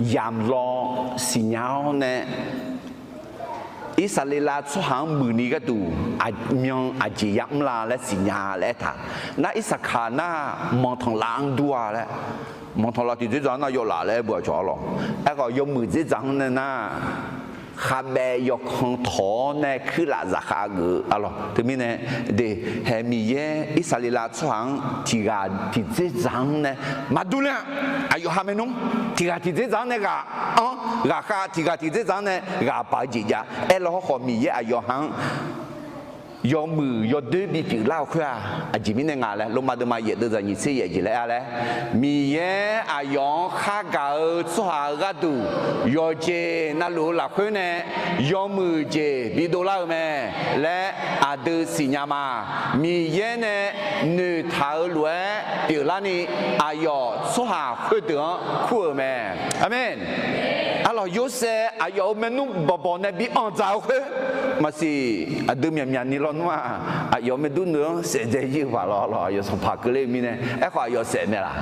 yamq law siqnya-awr nae, Irsaqleqlav tsawrhaq-anr muiqni gharduq aqmyan aqjeq yamr la laer siqnya laer aertaq. Nar Irsaqkaq nar manqtanqlav-anr dur-a laer, manqtanqlav tiqdzerdzaq-anr nar yawlaf laer aer beu-aq cawq arlawq. Aerkhawf yawmuiq dzerdzaq-anr nae nar, khavbaev yawkan tawq-awr nae kuirlaf zaqkhav geuf-eu arlawq. Teumirnae, de, hae Miqyaer Irsaqleqlav tsawrhaq-anr tiqghaq tiqdzerdzaq-anr nae maqdur ler-a. Aqyawf ha maernmr tiqghaq tiqdzerdzaq-anr nae ghaq anr ghaqkhav, tiqghaq tiqdzerdzaq-anr nae ghaq baq-eu jeq jav. Aerlar hawrkhawf Miqyaer aqyawf ha-anr yawmuiq yawdoer bipyeuf lar-eu khoer-aq, aqjeq mirnae nga laer Lormav deuvma yaef deuv zaq nyiq tser yaef jeq laer aer laer, Miqyaer aqyawf-anr khargaq-eu tsawrhaq-euq gharduq yawqjeq navluf-eu lafkhoer nae yawmuiq jeq bidov lar-eu mae laer aqdui siqnya ma. Miqyaer nae noeqtaq-eu lof-aer pyeuflarni aqyawf tsawrhaq khoerdeuq-anr kur-euq mae. Aqmeq. Arlawq, Yorsaev aqyawf-euq maernmr bawqbawq nae bi anqdzaq-eu khoer maqsiq, aqdui myaqmyaq ni lawnmr-aq, aqyawf-euq maerdur nuiv-anr saefdzae ir-eu paq lawr lawq, aqyawf sanqpaq keuvler-eu mirnae. Aerkhawf aqyawf saef mae laq?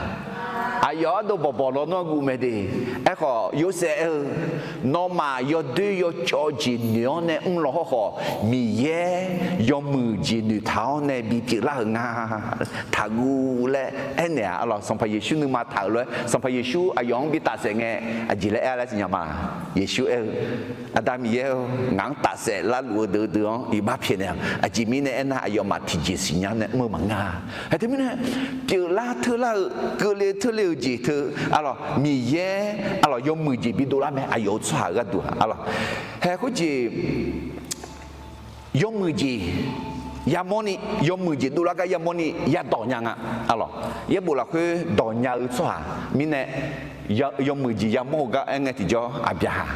Aqyawf ardov bawqbawq lawnmr-anr guv mae de. Aerkhawf Yorsaev aer-eu, nawmaf yawdoer yawcawv jeq noeq-awr nae mr law hawrkhawf, Miqyaer yawmuiq jeq noeqtaq-awr nae bipyeuf lar-euq nga, taqguv laer aernaeq-aq, arlawq, Sanqpaq Yeqsur nuima taq-euq lof-aer Sanqpaq Yeqsur aqyawf-anr bi tafsaef ngae, aqjeq laer aer laer siqnya ma. Yeqsur aer-eu, Aqda Miqyaer-or, ngaq-anr tafsaef larluf-eu deuq deuq-anr iqbax pyaeqnaeq-awq. Aqjeq mirnae aernar, aqyawfmaf tiqjeq siqnya nae mr-eu maqngeur-a. Hae teumirnae, pyeuflar teurlar-eu, keuvle teurle-eu jeq teu, arlawq, Miqyaer, arlawq, yawmuiq jeq bidov lar mae, aqyawf-euq tsawrhaq-euq gharduq-aq, arlawq. Hae khoerjeq yawmuiq jeq yamawrni, yawmuiq jeq dovlar gar yamawrni yadawq nya nga, arlawq. Yaerbof lafkhoer dawq nya-eu tsawrhaq mirnae, yawmuiq jeq yamawr-eu gar aer ngae tiqjawr, Aqbyaqhaq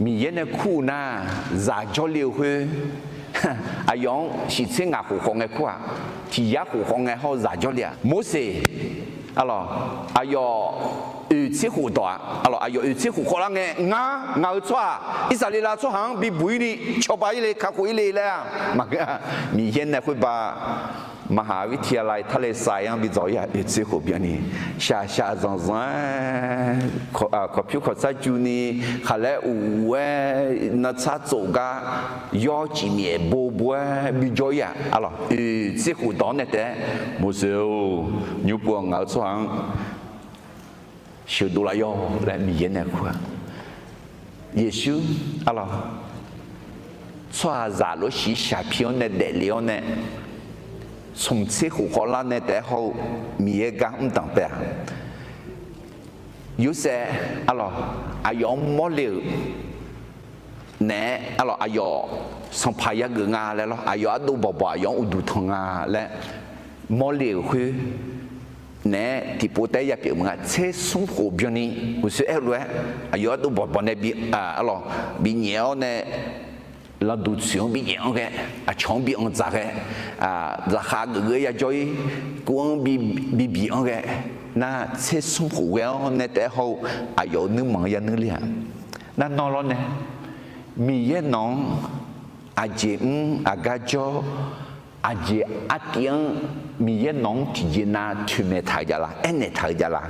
Miqyaer nae kur-eu nar, zaq jawrle-eu khoer, aqyawf-anr shiqtser ngaq khof khawf ngae kur-aq, tiq yar khof khawf ngae hawr-eu zaq jawrle-aq. Morseq, arlawq, aqyawf oeqtser khof dawq-aq, arlawq, aqyawf oeqtser khof khawf lar ngae, ngar, ngaq-euq tsawrhaq, Irsaqleqlav tsawrhaq-anr bibuq ir ni cawba ir le, kakhof ir le laer-aq, maqngeur-a. Miqyaer nae khoerba Maqhaq-eu วิทยาลัย Tale sai-anr bi dzawq-ir-aq, oeqtser khof byanni, shaqshaq zanqzanq-aer, kawqpyur kawqtsar juni, khaqlaer uq-aer, nantsar tsof gar, yawr cifmyaef bobo-aer bijawr-ir-aq, arlawq, oeqtser khof dawq-anr nae taef-aer, Morseq-or, nymr pov-awq, ngaq-euq tsawrhaq-anr sheuqdov laf yawq laer Miqyaer nae kur-aq. Yeqsur, arlawq, tsawrhaqzaq lof-aer shiqshaq pi-awr nae daefle-awr nae, smq tser khof khawvlar nae taef-aer hawr-eu Miqyaer gar mr danqbae-aq, Yorsaev, arlawq, aqyawf-anr mawrle-euq naeq-aer, arlawq, aqyawf sanqpaq yageuf nga laer lawr, aqyawf ardov bawqbawq aqyawf-anr uqduq tanq nga laer mawrle-euq khoer naeq-aer tiqpov taef-aer yapyeuf meuq nga. Tser smr khof byanni uqshoe aer-eu lof-aer, aqyawf ardov bawqbawq nae bi, arlawq, binyaef-awr nae, lanqduq tsoeq-anr binyaef-anr ghae, aqcawq-anr bi anr dzaq ghae, zaqkhav geuf geuf-aer yajawr-ir, kuv-anr bi, bi biq-anr ghae, nar tser smr khof ghae-awr nae taef-aer hawr-eu aqyawf-euq nuirmanq-anr yanuir ler-aq. Nar nawr lawr nae, Miqyaer nawq-anr aqjeq mr, aqgar jawr, aqjeq artiv-anr Miqyaer nawq-anr tiqjeq nav toeqmaeq taq-eu jav la, aernaeq taq-eu jav la.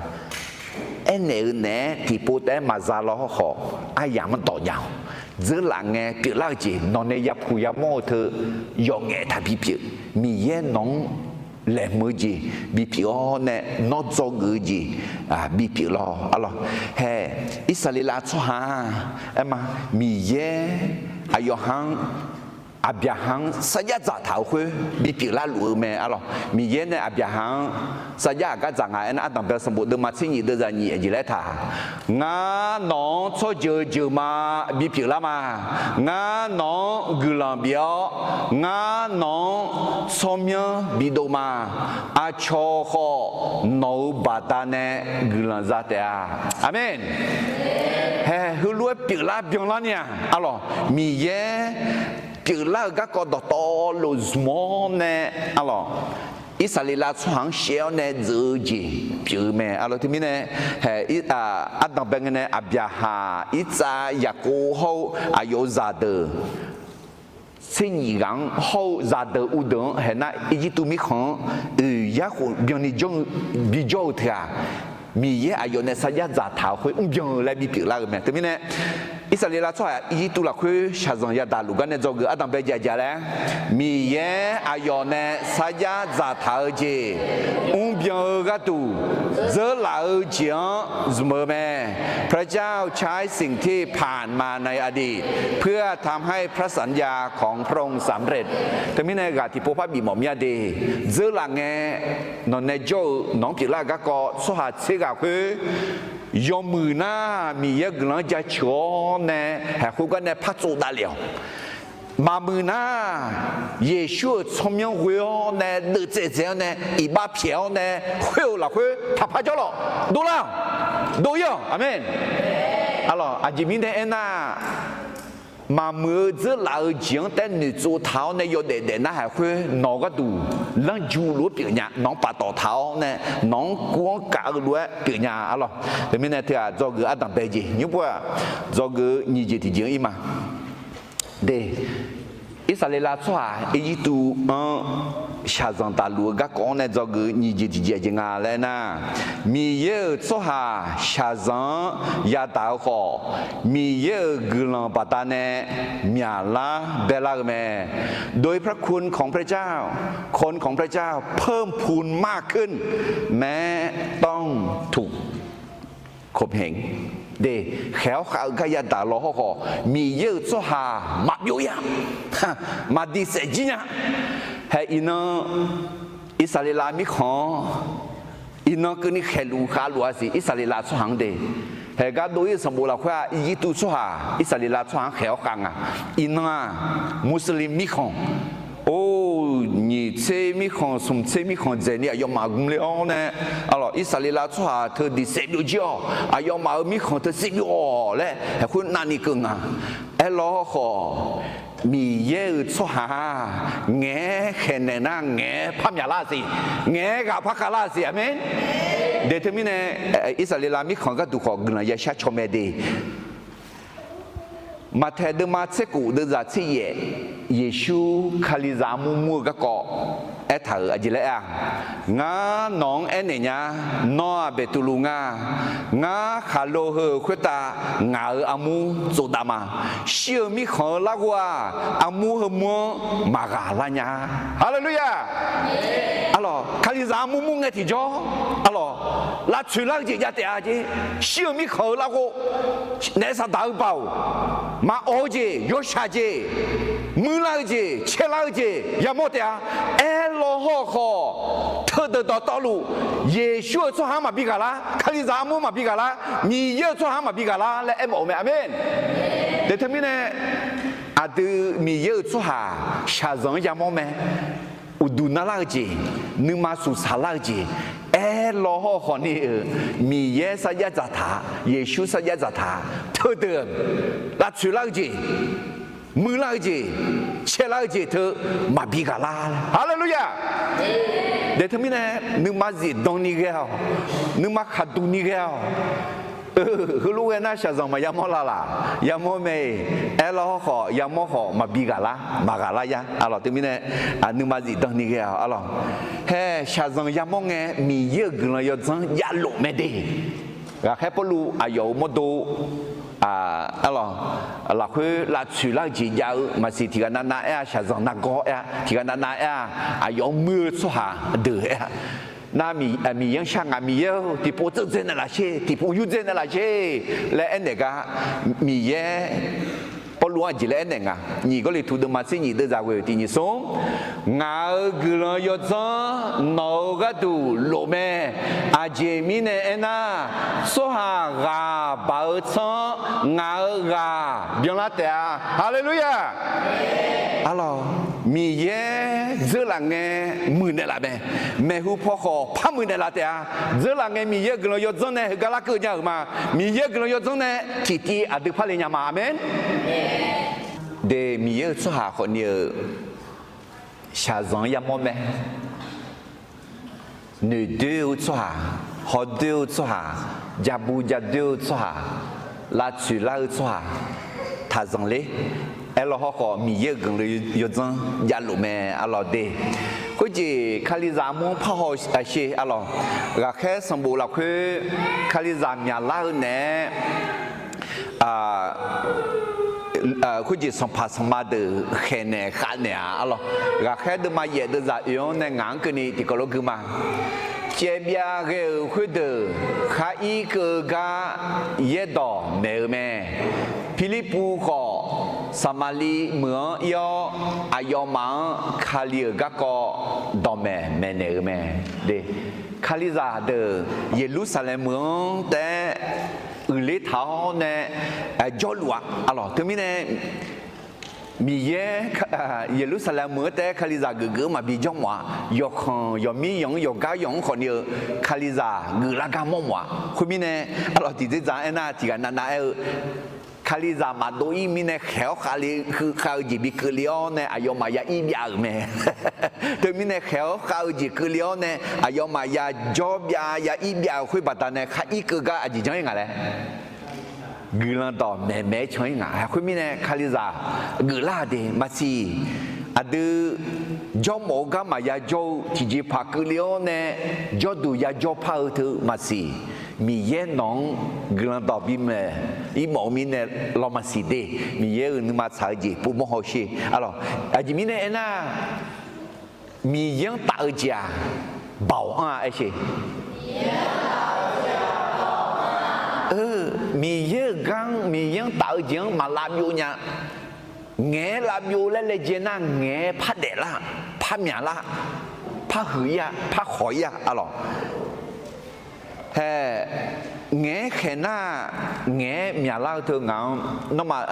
Aernaeq-eu naeq-aer tiqpov taef-aer maqza law hawrkhawf, aryamq-anr dawq nya-awq. Dzeurlaf ngae pyeuflar-eu jeq nawq nae yapuq yamawr-eu teu yawf ngaef taq bipyeuf. Miqyaer nawq-anr laeqhmq-eu jeq bipyeuf-awr nae, nawr dzawgeuf-eu jeq bipyeuf lawr, arlawq. Hae, Irsaqleqlav tsawrhaq-aq, aerma, Miqyaer aqyawf ha-anr, Aqbyaqhaq-anr sarjax dzaqtaq-euq khoer bipyeuf larluf-eu mae, arlawq. Miqyaer nae Aqbyaqhaq-anr sarjax aqgar dzaq nga aernar, Ardanqbae sanqbof deuvma tser nyiq deuvzaq nyiq aqjeq laer taq, Ngar nawq-anr tsawrjeuq jeuq ma bipyeuf lar ma. Ngar nawq-anr guiqlanq bif-awr, ngar nawq-anr tsawrmyanr bidov ma. Aqcawq khawf nawq-euq baqdanae guiqlanq za taef-a. Aqmeq. Hae, heulof-aer pyeuflar byanlar ni-aq, arlawq, Miqyaer pyeuflar-euq garkawv dawqtawvluf zmq-awr nae, arlawq, Irsaqleqlav tsawrhaq-anr shaev-awr nae dzeuq-eu jeq pyeuf-eu mae, arlawq. Teumirnae, hae, Ardanqbae ngae nae Aqbyaqhaq, Irtsav, Yaqkov hawr-eu aqyawf-euq zaqdeuq tser nyiq ghaq-anr hawr-eu zaqdeuq uvdeuq-anr haeq nar, Irjirtuv mirkhanq-anr oeq yarkhof byanni jawr-eu bijawr-eu teu-aq, Miqyaer aqyawf nae sarjax dzaqtaq-euq khoer mrbyan-eu laer bipyeuf lar-eu mae. Teumirnae, Irsaqleqlav tsawrhaq Irjirtuv lafkhoer shaqzanq yadaq luf gar nae dzawgeuf Ardanqbae jaqjaq laer, Miqyaer aqyawf nae sarjax dzaqtaq-eu jeq mrbyan-eu gharduq dzeurlaf-eu jeq-anr zmq-eu mae. พระเจ้าใช้สิ่งที่ผ่านมาในอดีต เพื่อทำให้พระสัญญาของพระองค์สำเร็จ Teumirnae ghaq tiqpov par bif mawf mya de. Dzeurlaf ngae, nawq nae jawr-eu nawq-anr pyeuflar-eu garkawv tsawrhaq tser ghaq khoer yawmuiq nar Miqyaer guiqlanq-anr jaceuq-awr nae haeq khoergar nae par tsovdav lef-awq. Maqmuiq nar, Yeqsur-euq tsawrmyanr ghoe-awr nae deuvtsaev dzae-awr nae iqbax pyaeq-awr nae khoer-euq lafkhoer taqpar jawrlawq. Dovlar-awq. Dov-ir-awq. Aqmeq. Arlawq, aqjeq mirnae aernar, maqmuiq-eu dzeurlaf-eu jeq-anr taef noeqtsov taq-awr nae yawdaef daef nar haeq khoer nawq-eu gharduq lanrju lof-aer pyeuf nya, nawq-anr paftawf taq-awr nae nawq-anr kuv-anr kaf-eu lof-aer pyeuf nya, arlawq. Teumirnae teu-aq dzawgeuf Ardanqbae jeq nymr pov-aq, dzawgeuf nyiq jeq tiqjeq-anr ir ma. De, Irsaqleqlav tsawrhaq Irjirtuv-anr shaqzanq daqluf-eu garkawv-anr nae dzawgeuf nyiq jeq tiqjeq jeq nga laer nar, Miqyaer-euq tsawrhaq shaqzanq-anr yadaq-eu khawf, Miqyaer-euq guiqlanq baqdanae myaqlar baelar-eu mae. โดยพระคุณของพระเจ้า คนของพระเจ้าเพิ่มพูนมากขึ้น แม้ต้องถูกข่มเหง De, khaeq-awr khav-eu gar yadaq law hawrkhawf, Miqyaer-euq tsawrhaq maqbyov-ir-a, maqdiq saef jir nya. Hae iqnan Irsaqleqlav mirkhanq-anr iqnan keuvni khaeqluf khavluf-a siq, Irsaqleqlav tsawrhaq-anr de. Haeq gar dov-ir-eu sanqbof lafkhoer-aq, Irjirtuv tsawrhaq Irsaqleqlav tsawrhaq-anr khaeq-awr khav nga. Iqnan-aq, Muslim mirkhanq, or, nyiq tser mirkhanq, smq tser mirkhanq dzaeqni aqyawfmaf gmler-awr nae, arlawq, Irsaqleqlav tsawrhaq teu diq saef byovjir-awq, aqyawfmaf-euq mirkhanq teu saef byov-awq laer haeq khoer navni keuv nga. Aerlawr khawf, Miqyaer-euq tsawrhaq-aq, ngaeq-aer khaeqnaeq nar ngaeq-aer par myaqlar siq, ngaeq-aer ghaq par khavlar siq. Aqmeq. De teumirnae, Irsaqleqlav mirkhanq gharduq khawf guiqlanq yashar caw mae de. Maqtaeq deuvma tser khof deuvzaq tser yaef, Yeqsur Kalizaq armur mur-eu garkawv aertaq-euq aqjeq laer aer-a, Ngar nawq-anr aernaeq nya, nawr-aq Beqtuvluv nga. Ngar khaqlo heu-euq khoertav ngaq-euq armur tsovdav ma. Shir-eu mirkhanq-eu larghov-aq, armur heumur-anr maqghaq lar nya. Haleluya! Arlawq, Kalizaq armur mur ngae tiqjawr, arlawq, lavtsoeq lar-eu jeq jav taef-a jeq. Shir-eu mirkhanq-eu larghov, naef saqdaq-eu baoq, maqawq-eu jeq, yawshaq jeq, muirlar-eu jeq, caerlar-eu jeq yamawr taef-a. Aerlaw hawrkhawf, teudeuq dawqtawvluf, Yeqsur-euq tsawrhaq-anr maqbi ghaq lar, Kalizaq armur maqbi ghaq lar, Miqyaer-euq tsawrhaq-anr maqbi ghaq lar laer aermawf-eu mae. Aqmeq. Deuq teumirnae, aqdui Miqyaer-euq tsawrhaq shaqzanq-anr yamawr mae. Uqduq narlar-eu jeq, nuima suqsaq lar-eu jeq, aerlaw hawrkhawf ni-euq Miqyaer sarjax dzaqtaq, Yeqsur sarjax dzaqtaq, teudeuq lavtsoeq lar-eu jeq, muirlar-eu jeq, caerlar-eu jeq teu maqbi ghaq lar. Haleluya! Deuq teumirnae, nuima zifdan ni ghae-awq, nuima khaqduq ni ghae-awq. Heulof ghae nar shaqzanq maqya mawr la laq? Yamawr mae-iq. Aerlaw hawrkhawf yamawr khawf maqbi ghaq lar, maqghaq lar ya. Arlawq, teumirnae, nuima zifdan ni ghae-awq. Arlawq, hae shaqzanq yamawr ngae Miqyaer-euq guiqlanq yawdzanr javlof mae de. Ghaqkhaer Pawrluv aqyawf-euq mawrdo, arlawq, lafkhoer lavtsoeq lar-eu jeq jav-eu maqsiq. Tiqghaq navnav aer-a, shaqzanq nargawr aer-a, tiqghaq navnav aer-a, aqyawf-anr muir-eu tsawrhaq deuq aer-a. Nar, Miqyaer-anr shar ngaq, Miqyaer-or, tiqpov tserdzae naeqlaf sher, tiqpov yurdzae naeqlaf sher laer aernaeq gar, Miqyaer Pawrluv-anr aqjeq laer aernaeq nga. Nyiq Gawrliqtu deuvma tser nyiq deuvzaq ghoe-euq tiq nyiq smr, ngaq-euq guiqlanq yawdzanr nawq-euq gharduq lof mae. Aqjeq mirnae aernar, tsawrhaq ghaq baq-eu tsanr-anr ngaq-euq ghaq byanlar taef-a. Haleluya! Arlawq, Miqyaer dzeurlaf ngae muiqnaeq laf mae. Maeqhu paw khawf par muiqnaeq laf taef-a. Dzeurlaf ngae Miqyaer-euq guiqlanq yawdzanr nae heugar larkeuv nya-euq ma. Miqyaer-euq guiqlanq yawdzanr nae tiqtiv aqdui par le nya ma. Aqmeq. De, Miqyaer-euq tsawrhaq khawfni-euq shaqzanq-anr yamawr mae. Noeqdoer-eu tsawrhaq, hawdoer-eu tsawrhaq, jabu jadoer-eu tsawrhaq, lavtsoeq lar-eu tsawrhaq, taqzanq ler. Aerlaw hawrkhawf Miqyaer-euq guiqlanq yawdzanr javlof mae. Arlawq de, khoerjeq Kalizaq armur-anr parhaw-eu sher. Arlawq, ghaqkhaer sanqbof lafkhoer Kalizaq myaqlar-eu naeq-aer, khoerjeq sanqpaq sanqma deuq khaeqnaeq khavnaeq-a. Arlawq, ghaqkhaer deuvma yaef deuvzaq oe-anr nae ngaq-anr keuvni tiqkawv lof gui ma. Caevbyav ghae-euq khoerdeuq khar ir keuv-eu gar yaerdawq maeq-eu mae. Pirlirpuv khawf, Saqmaqliv meuq-anr ir-awr, aqyawfmaf-anr Kali-euq garkawv dawqmaeq maeqnaeq-eu mae. De, Kalizaq deuq Yeqlursaqlaeq meuq-anr taef-aer uiqler taq-awr nae jawrluf-a. Arlawq, teumirnae Miqyaer Yeqlursaqlaeq meuq-anr taef-aer Kalizaq geufgeuf-anr maqbi jawr mawf-a. Yawqkhanq yawqmir yanq-anr yawqgar yanq-anr khawfni-eu Kalizaq geuflar gar mawr mawf-a. Khoermirnae, arlawq, tiqdzerdzaq-anr aernar, tiqghaq navnav aer-eu, Kalizaq maqdov ir mirnae khaeq-awr khavle, heu khav-eu jeq bi keuvle-awr nae aqyawfmaf ya ir byav-euq mae. Teumirnae khaeq-awr khav-eu jeq keuvle-awr nae aqyawfmaf ya jawr byav ya ir byav-euq khoer baqdanae khar ir keuv gar aqjeq janr-ir ngaq laer guiqlanq dawq maeqmaeq-aer can-ir ngaq. Khoermirnae Kalizaq geuflar-a de maqsiq. Aqdui jawrmawf-eu gar maqya jawr-eu tiqjeqpaq keuvle-awr nae jawrduq ya jawr par-eu teu maqsiq. Miqyaer nawq-anr guiqlanq dawq bimaeq ir mawf-eu mirnae law maqsiq de. Miqyaer-euq nuima tsaq-eu jeq povmawr hawsher. Arlawq, aqjeq mirnae aernar, Miqyaer-anr taf-eu jeq-aq, baoq anr-a aer sher. Miqyaer-euq gar-anr, Miqyaer-anr taf-eu jeq-anr maq lavbyov nya. Ngaeq-aer lavbyov laer laejae nar, ngaeq-aer par daeflar, par myaqlar, par huiq ir-a, par khawq ir-a. Arlawq, hae, ngaeq-aer khaeq nar, ngaeq-aer myaqlar-eu teu ngaq-anr, nawmaf,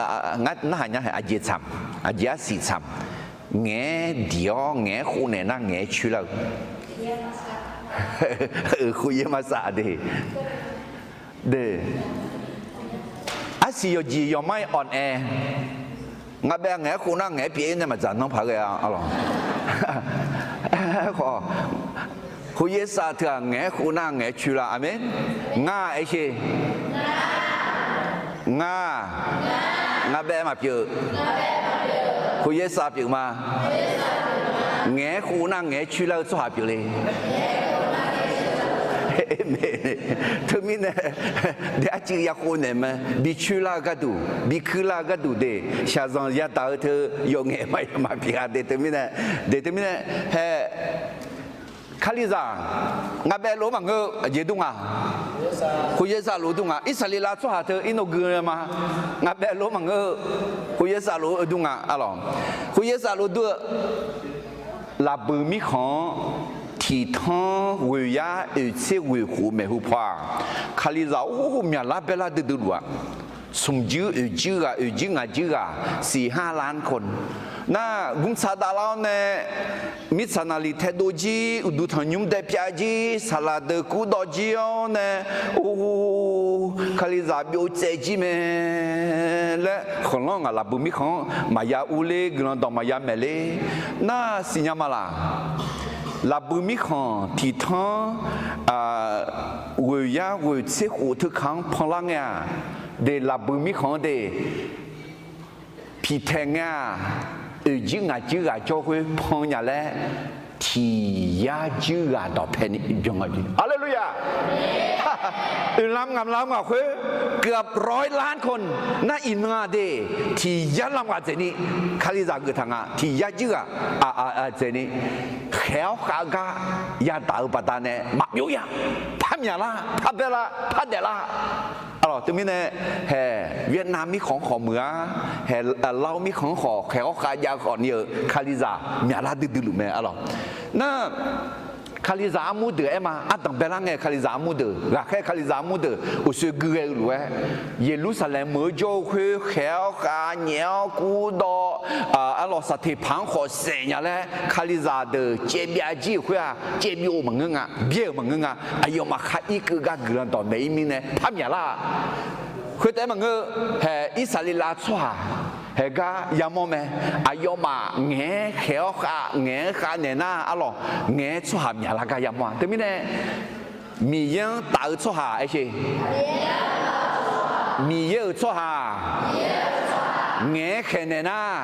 ngar narhaq nya hae, aqjeq tsaq, aqjeq arsiq tsaq. Ngaeq-aer diq-awr ngaeq-aer khov naeq nar ngaeq-aer coerlar-eu, khof yaer marsaq de. De, arsiq yawqjeq yawqmar-ir awq nae, ngar bae ngaeq-aer khov nar ngaeq-aer pyeuf-ir nae maqdzaq nanr paq ghae-a. Arlawq, khof yaer sav teu-aq ngaeq-aer khov nar ngaeq-aer coerlar. Aqmeq. Ngar aer sher. Ngar, ngar bae maqpyeuf. Khof yaer sav pyeuf ma. Ngaeq-aer khov nar ngaeq-aer coerlar-eu tsawrhaq pyeufle. Teumirnae, dae arcuiv yakhov naeq mae, bi coerlar-eu gharduq, bi kuirlar-eu gharduq de, shaqzanq yadaq-eu teu yawf ngaeq maqya maqpyeuf-a de. Teumirnae, de teumirnae, hae, Kalizaq ngaq baef lof-aer maqngeur-eu aqjeq dur nga. Khof yaersaf lof dur nga. Irsaqleqlav tsawrhaq teu irnov gui-eu ma. Ngaq baef lof-aer maqngeur-eu, khof yaersaf lof-eu dur nga. Arlawq, khof yaersaf lof dur-eu lafbuiq mirkhanq-anr tiqtanr ghoeq yar oeq tser ghoeq khof maeqhu paw-aq, Kalizaq or myaqlar baerlar duidui luf-a. Smq juir oeq juir ghaq, oeq juir ngaq juir ghaq, siq har lan ko. Nar gmr tsaq davlar-awr nae, mirtsaq naqliq taedov jir, uqduq tanqnymr dae pyav jir, saqlaq deuq kurdawv jir-awr nae, or, Kalizaq byov tsaev jir mae laer khanqlanr ngaq lafbuiq mirkhanq-anr maqya urler, guiqlanq dawq maqya maeqler. Nar siqnya ma laq? Lafbuiq mirkhanq tiqtanr ghoeq yar ghoeq tser khof teu kaq-anr panlar ngae-aq, de lafbuiq mirkhanq-anr de piqtaeq ngae-aq, oeq juir ngaq juir ghaq jawr khoer pan nya laer, tiq yar juir ghaq dawqpae ni byan nga jeq. Haleluya! Oeqlam ngamq lam ngaq khoer, เกือบร้อยล้านคน nar iqnan-aq de, tiq yar lam ghaq dzaeqni Kalizaq geuf taq nga. Tiq yar juir ghaq dzaeqni khaeq-awr khav-eu gar yadaq-eu baqdanae maqbyov ya. Par myaqlar, par baerlar, par daeflar. Arlawq, teumirnae, hae, Vietnam mirkhanq-anr khawf muiq-a, hae, Laos mirkhanq-anr khawf khaeq-awr khav jav khawf ni-euq Kalizaq myaqlar duidui luf mae. Arlawq, nar Kalizaq armur deuq aer ma, ardanq baerlar ngae Kalizaq armur deuq, ghaqkhaer Kalizaq armur deuq uqshoe gui ghae-eu lof-aer, Yeqlursaqlaeq meuq-eu jawr-eu khoer khaeq-awr khav, nyaef-awr kurdawv, arlawq, saqteqpaq-anr khawf saef nya laer Kalizaq deuq caev byav jir-euq khoer-aq, caev byov-eu maqngeur nga, byaer-euq maqngeur nga. Aqyawfmaf khar irkeuv gar guiqlanq dawq maeq-ir mirnae par myaqlar-a. Khoertaef-aer maqngeur, hae, Irsaqleqlav tsawrhaq hae gar yamawr mae. Aqyawfmaf ngaeq-aer khaeq-awr khav, ngaeq-aer khav naeq nar, arlawq, ngaeq-aer tsawrhaq myaqlar gar yamawr-a. Teumirnae, Miqyaer-anr taf-eu tsawrhaq aer sher. Miqyaer-euq tsawrhaq ngaeq-aer khaeq naeq nar,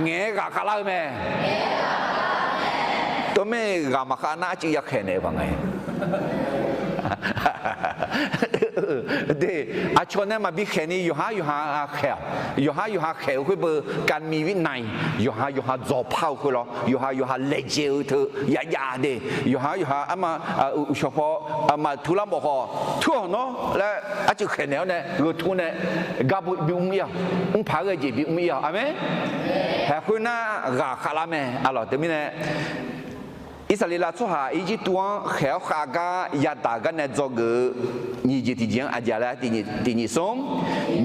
ngaeq-aer ghaq khavlar-eu mae. Tov mae, ghaq maqkhav nar arcuiv ya khaeq naeq-eu paq ngae. De, aqcawq nae maqbi khaeq ni yawqhar yawqha khaeq-awq. Yawqhar yawqha khaeq-eu khoer beu การมีวินัย, yawqha yawqha dzawqpar-eu khoer lawr, yawqha yawqha laejae-eu teu yajav de, yawqha yawqha arma, uqshawq paw, aqma tular mawf khawf tur-awq nawr laer arcuiv khaeq naeq-awr nae gheu tur nae gar bu bi mr ir-awq. Mr paq-aer ghae jeq bi mr ir-awq. Aqmeq. Haeq khoer nar ghaq khavlar mae. Arlawq, teumirnae Irsaqleqlav tsawrhaq Irjirtuv-anr khaeq-awr khav gar yadaq-eu gar nae dzawgeuf-eu nyiq jeq tiqjeq-anr aqjeq laer tiq nyiq smr,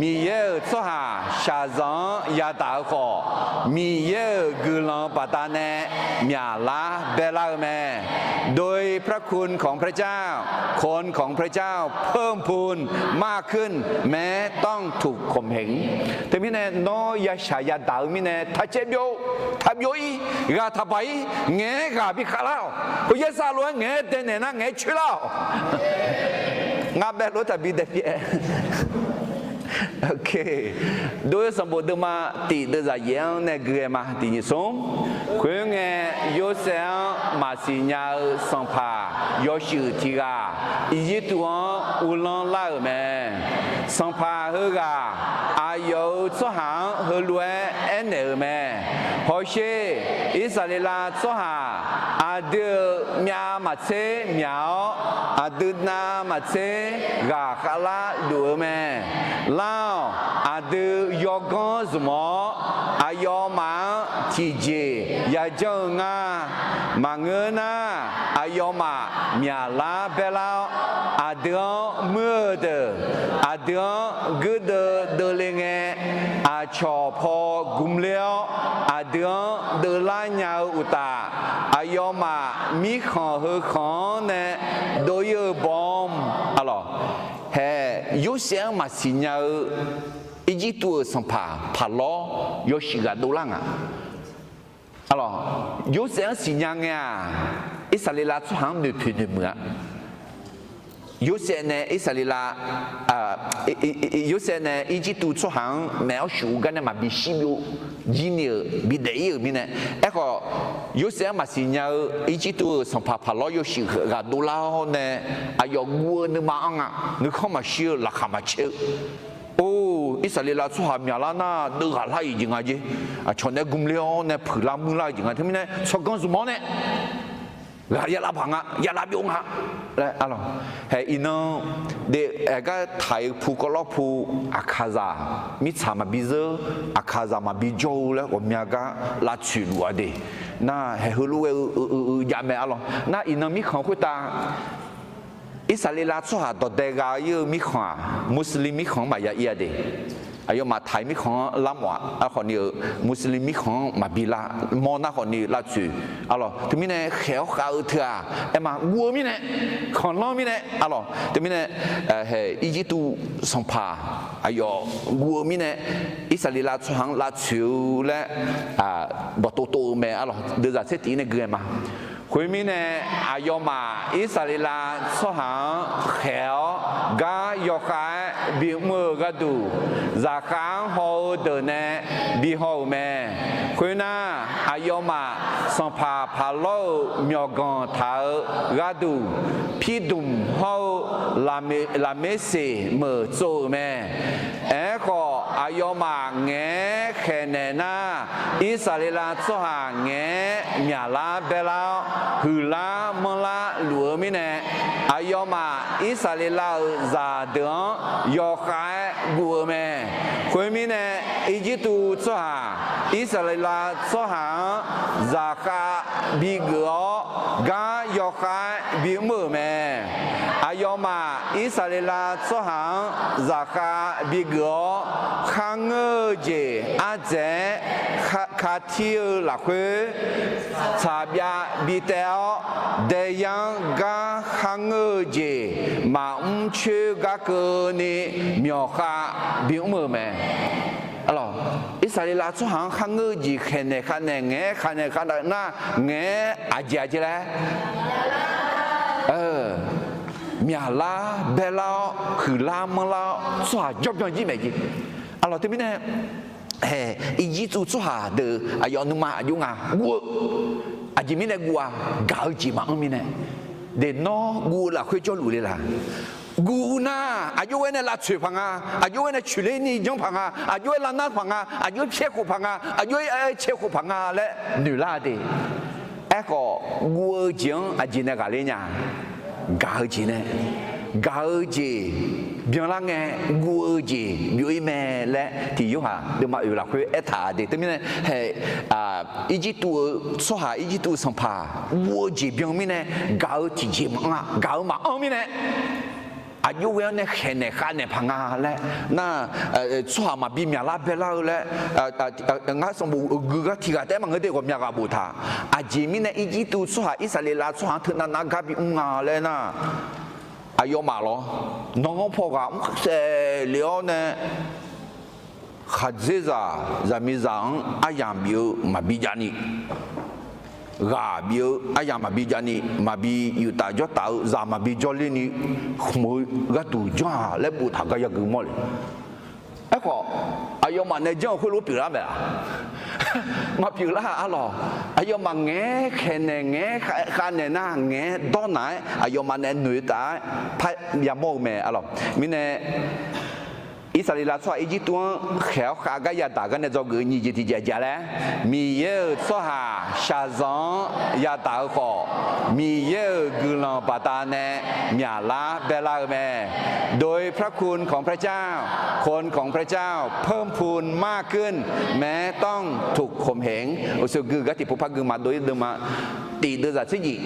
Miqyaer-euq tsawrhaq shaqzanq-anr yadaq-eu khawf, Miqyaer-euq guiqlanq baqdanae myaqlar baerlar-eu mae. โดยพระคุณของพระเจ้า คนของพระเจ้าเพิ่มพูนมากขึ้น แม้ต้องถูกข่มเหง Teumirnae nawr yashaq yadaq-eu mirnae taqcaev byov, taqbyov-ir, ghaq taqbaq-ir, ngaeq-aer ghaq bi khavlar-awq. Khof yaersaf lof-aer ngaeq-aer daenaeq nar ngaeq-aer coerlar-awq. Ngar bae lof-aer taqbi dae pyaev. Dov-eu sanqbof deuvma tiq deuvzaq yaef-anr nae gui ghae ma. Tiq nyiq smr. Khoerngae, Yorsaev-anr maqsiq nya-eu sanqpaq yawshuif tiq ghaq Irjirtuv-anr uvlanr lar-euq mae. Sanqpaq heughaq aqyawf-euq tsawrhaq-anr heulof-aer aernaeq-euq mae. Hawsher, Irsaqleqlav tsawrhaq aqdui-euq myav maqtser myaq-awr, aqdui nav maqtser ghaq khavlar luf-eu mae. Lar-awq, aqdui yawganr zmq-awr, aqyawfmaf-anr tiqjeq yajanr-eu nga. Maqngeur nar, aqyawfmaf myaqlar baerlar-awr, aqdui-anr muir-eu deuq, aqdui-anr guirdeuv deuvle ngae, aqcawq paw gmler-awr, aqdui-anr deuvlar nya-eu uqtaf, aqyawfmaf mirkhanq heu khanq-anr nae dov-ir-eu bawm. Arlawq, hae, Yorsaev-anr maqsiq nya-eu Irjirtuv-euq sanqpaq paqlawr yawshuif ghaq dovlar nga. Arlawq, Yorsaev-anr siqnya ngae-aq, Irsaqleqlav tsawrhaq-anr noeqpoeq noeqmuiq-a. Yorsaev nae Irsaqleqlav, Yorsaev nae Irjirtuv tsawrhaq-anr maeq-awr shuf-eu gar nae maqbi shir byov jir ni-euq bidaef ir-euq mirnae. Aerkhawf, Yorsaev-anr maqsiq nya-eu Irjirtuv-euq sanqpaq Paqlawr yawshuif ghaq dovlar-awr nae, aqyawf guv-eu nuima anr nga. Nuikhanr maqshir-eu, laqkhaq maqcaer-eu. Or, Irsaqleqlav tsawrhaq myaqlar nar deuvghaq lar-iq jeq nga jer. Aqcawq nae gmq le-awr nae puiqlar muirlar-eu jeq nga. Teumirnae tsawrganr zmq-awr nae ghaq yalav paq nga, yalav byov nga laer, arlawq. Hae iqnan, de, aergar taq-eu pu kawvlawr pu, aqkaqzaq mirtsaq maqbi zeur, aqkaqzaq maqbi jawr-eu laer ghawqmya gar lavtsoeq luf-a de. Nar hae heulof ghae-eu, eu, eu, eu jav mae, arlawq. Nar iqnan mirkhanq khoertav Irsaqleqlav tsawrhaq dawqdae gha ir-eu mirkhanq-aq, Muslim mirkhanq-anr maqya ir-a de. Aqyawfmaf taq-eu mirkhanq-anr lar mawf-aq, aerkhawf ni-euq Muslim mirkhanq-anr maqbi lar mawr nar khawf ni lavtsoeq, arlawq. Teumirnae khaeq-awr khav-eu teu-aq, aerma guv-eu mirnae, khanqlanr mirnae, arlawq. Teumirnae, hae Irjirtuv sanqpaq aqyawf guv-eu mirnae, Irsaqleqlav tsawrhaq-anr lavtsoeq-eu laer bawqtov tov-eu mae, arlawq. Deuvzaq tser tiq nae gui-aer ma. Khoermirnae, aqyawfmaf Irsaqleqlav tsawrhaq-anr khaeq-awr gar yawkhav-aer bimr-eu gharduq, zaqkhav-anr haw-eu deuq nae bihaw-euq mae. Khoernar, aqyawfmaf sanqpaq Paqlawr-euq myawqganq taq-eu gharduq, Pirdmq hawr-eu Laqmeqseq meuq tsov-euq mae. Aerkhawf, aqyawfmaf ngaeq-aer khaeqnaeq nar, Irsaqleqlav tsawrhaq ngaeq-aer myaqlar baerlar-awr, huiqlar manrlar luf-eu mirnae, aqyawfmaf Irsaqleqlav-euq zaqdeuq-anr yawkhav-aer guv-eu mae. Khoermirnae, Irjirtuv tsawrhaq Irsaqleqlav tsawrhaq-anr zaqkhav bigeuf-awr, gar yawkhav-aer bimr-euq mae. Aqyawfmaf Irsaqleqlav tsawrhaq-anr zaqkhav bigeuf-awr, kharngeur-eu jeq ardzaeq-aer katir-eu lafkhoer, tsaqbyav bitaev-awr, daeyar-anr gar kharngeur-eu jeq maqmr coer gar keuvni, myawqkhav bimr-euq mae. Arlawq, Irsaqleqlav tsawrhaq-anr kharngeur-eu jeq khaeqnaeq khavnaeq ngaeq-aer khavnaeq khavnaeq nar, ngaeq-aer aqjeq aqjeq laer myaqlar baerlar-awr, huiqlar manrlar-awr, tsawrhaq jawrbyan jir maeq jeq. Arlawq, teumirnae, hae, Irjirtuv tsawrhaq deuq aqyawf nuima aqjox nga guv-eu, aqjeq mirnae guv-a, gaq-eu jeq maqanr mirnae. De nawr guv-eu lafkhoer jawrluf le laq? Guv nar, aqjox-aer nae lavtsoeq paq nga, aqjox-aer nae coeqler ni janr paq nga, aqjox-aer lavnar paq nga, aqjox-aer pyaer khof paq nga, aqjox-aer cae khof paq nga laer noeqlar de. Aerkhawf, guv-eu jeq-anr aqjeq nae ghaqler nya? Gaq-eu jeq nae, gaq-eu jeq byanlar ngae, guv-eu jeq byov-ir mae laer tiq Yorhaq deuvma oeq lafkhoer aertaq de. Teumirnae hae, Irjirtuv-eu tsawrhaq, Irjirtuv sanqpaq guv-eu jeq byan mirnae, gaq-eu tiqjeq maqanr-a, gaq-eu maqanr mirnae, aqjox ghae-awr nae khaeqnaeq khavnaeq paq nga laer nar, tsawrhaq maqbi myaqlar baelar-eu laer, ngar sanqbof gui gar tiq ghaq taef-aer maqngeur de, ghawqmya ghaq boftaq. Aqjeq mirnae Irjirtuv tsawrhaq Irsaqleqlav tsawrhaq-anr teunav nav gar bimr nga laer nar, aqyawfmaf lawr, nanr-anr paw ghaq mr khaeq le-awr nae, khaqdzerzaq zaqmiqzaq-anr aryamq bif-eu maqbi javni, ghaq bif-eu aryamq maqbi javni, maqbi yuftaf jawrtaf-eu zaq maqbi jawrlerni, khmq-eu gharduq janr-aq laer boftaq gar yagui mawr le. Aerkhawf, aqyawfmaf nae janr-eu khoerlof pyeuflar maeq-a? Maqpyeuflar arlawq. Aqyawfmaf ngaeq-aer khaeqnaeq, ngaeq-aer khavnaeq nar, ngaeq-aer dawrnaq-aer aqyawfmaf nae noeq taf-aer par yamawr-eu mae arlawq. Mirnae, Irsaqleqlav tsawrhaq Irjirtuv-anr khaeq-awr khav gar yadaq gar nae dzawgeuf-eu nyiq jeq tiq jeq aqjeq laer, Miqyaer-euq tsawrhaq shaqzanq-anr yadaq-eu khawf, Miqyaer-euq guiqlanq baqdanae myaqlar baelar-eu mae. โดยพระคุณของพระเจ้า คนของพระเจ้าเพิ่มพูนมากขึ้น แม้ต้องถูกข่มเหง Uqshoe gui gar tiqpov par gui ma dov-ir deuvma tiq deuvzaq tser jif.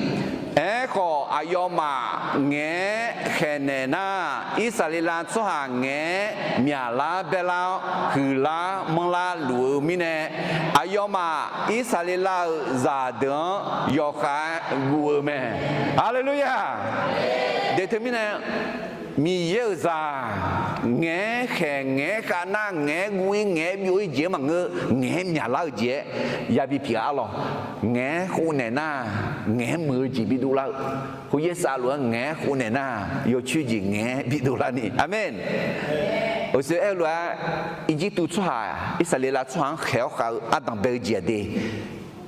Aerkhawf, aqyawfmaf ngaeq-aer khaeqnaeq nar, Irsaqleqlav tsawrhaq ngaeq-aer myaqlar baerlar-awr, huiqlar manrlar luf-eu mirnae, aqyawfmaf Irsaqleqlav-euq zaqdeuq-anr yawkhav-aer guv-eu mae. Haleluya! De teumirnae, Miqyaer-euq zaq ngaeq-aer khaeq, ngaeq-aer khav nar, ngaeq-aer guv-ir, ngaeq-aer byov-ir jeq-anr maqngeur, ngaeq-aer myaqlar-eu jeq-aer yabi pyeuf-a arlawq. Ngaeq-aer khofnaeq nar, ngaeq-aer muiq-eu jeq bidov lar-eu. Khoeryaer saflof-aer ngaeq-aer khofnaeq nar, yawcoer jeq ngaeq-aer bidov larni. Aqmeq. Uqshoe aer-eu lof-aer, Irjirtuv tsawrhaq, Irsaqleqlav tsawrhaq-anr khaeq-awr khav-eu ardanq bae-eu jeq-aq de.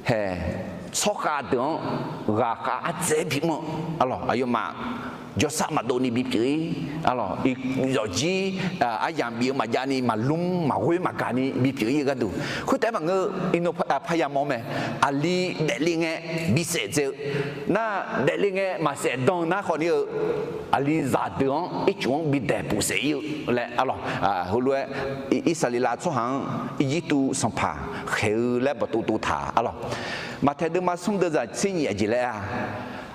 Hae, tsawrkhav deuq-anr ghaqkhav ardzaeq-aer bimr-eu arlawq, aqyawfmaf jawrsar maqdov ni bipyeuf-ir arlawq, zawqjir aryamq bif-eu maqjav ni maqlmr maqghoer maqgaq ni bipyeuf-ir-eu gharduq. Khoertaef-aer maqngeur, iqnan parya mawr mae. Aqli daefle ngae bisaef dzae-eu nar, daefle ngae maqsaef dan-eu nar khawfni-eu, aqli zaqdeuq-anr ircuf-anr bidaeq pufsaef-ir-eu laer arlawq. Heulof-aer Irsaqleqlav tsawrhaq-anr Irjirtuv sanqpaq khaeq-eu laer bawqtov tov taq arlawq. Maqtaeq deuvma smr deuvzaq tser nyiq aqjeq laer-a.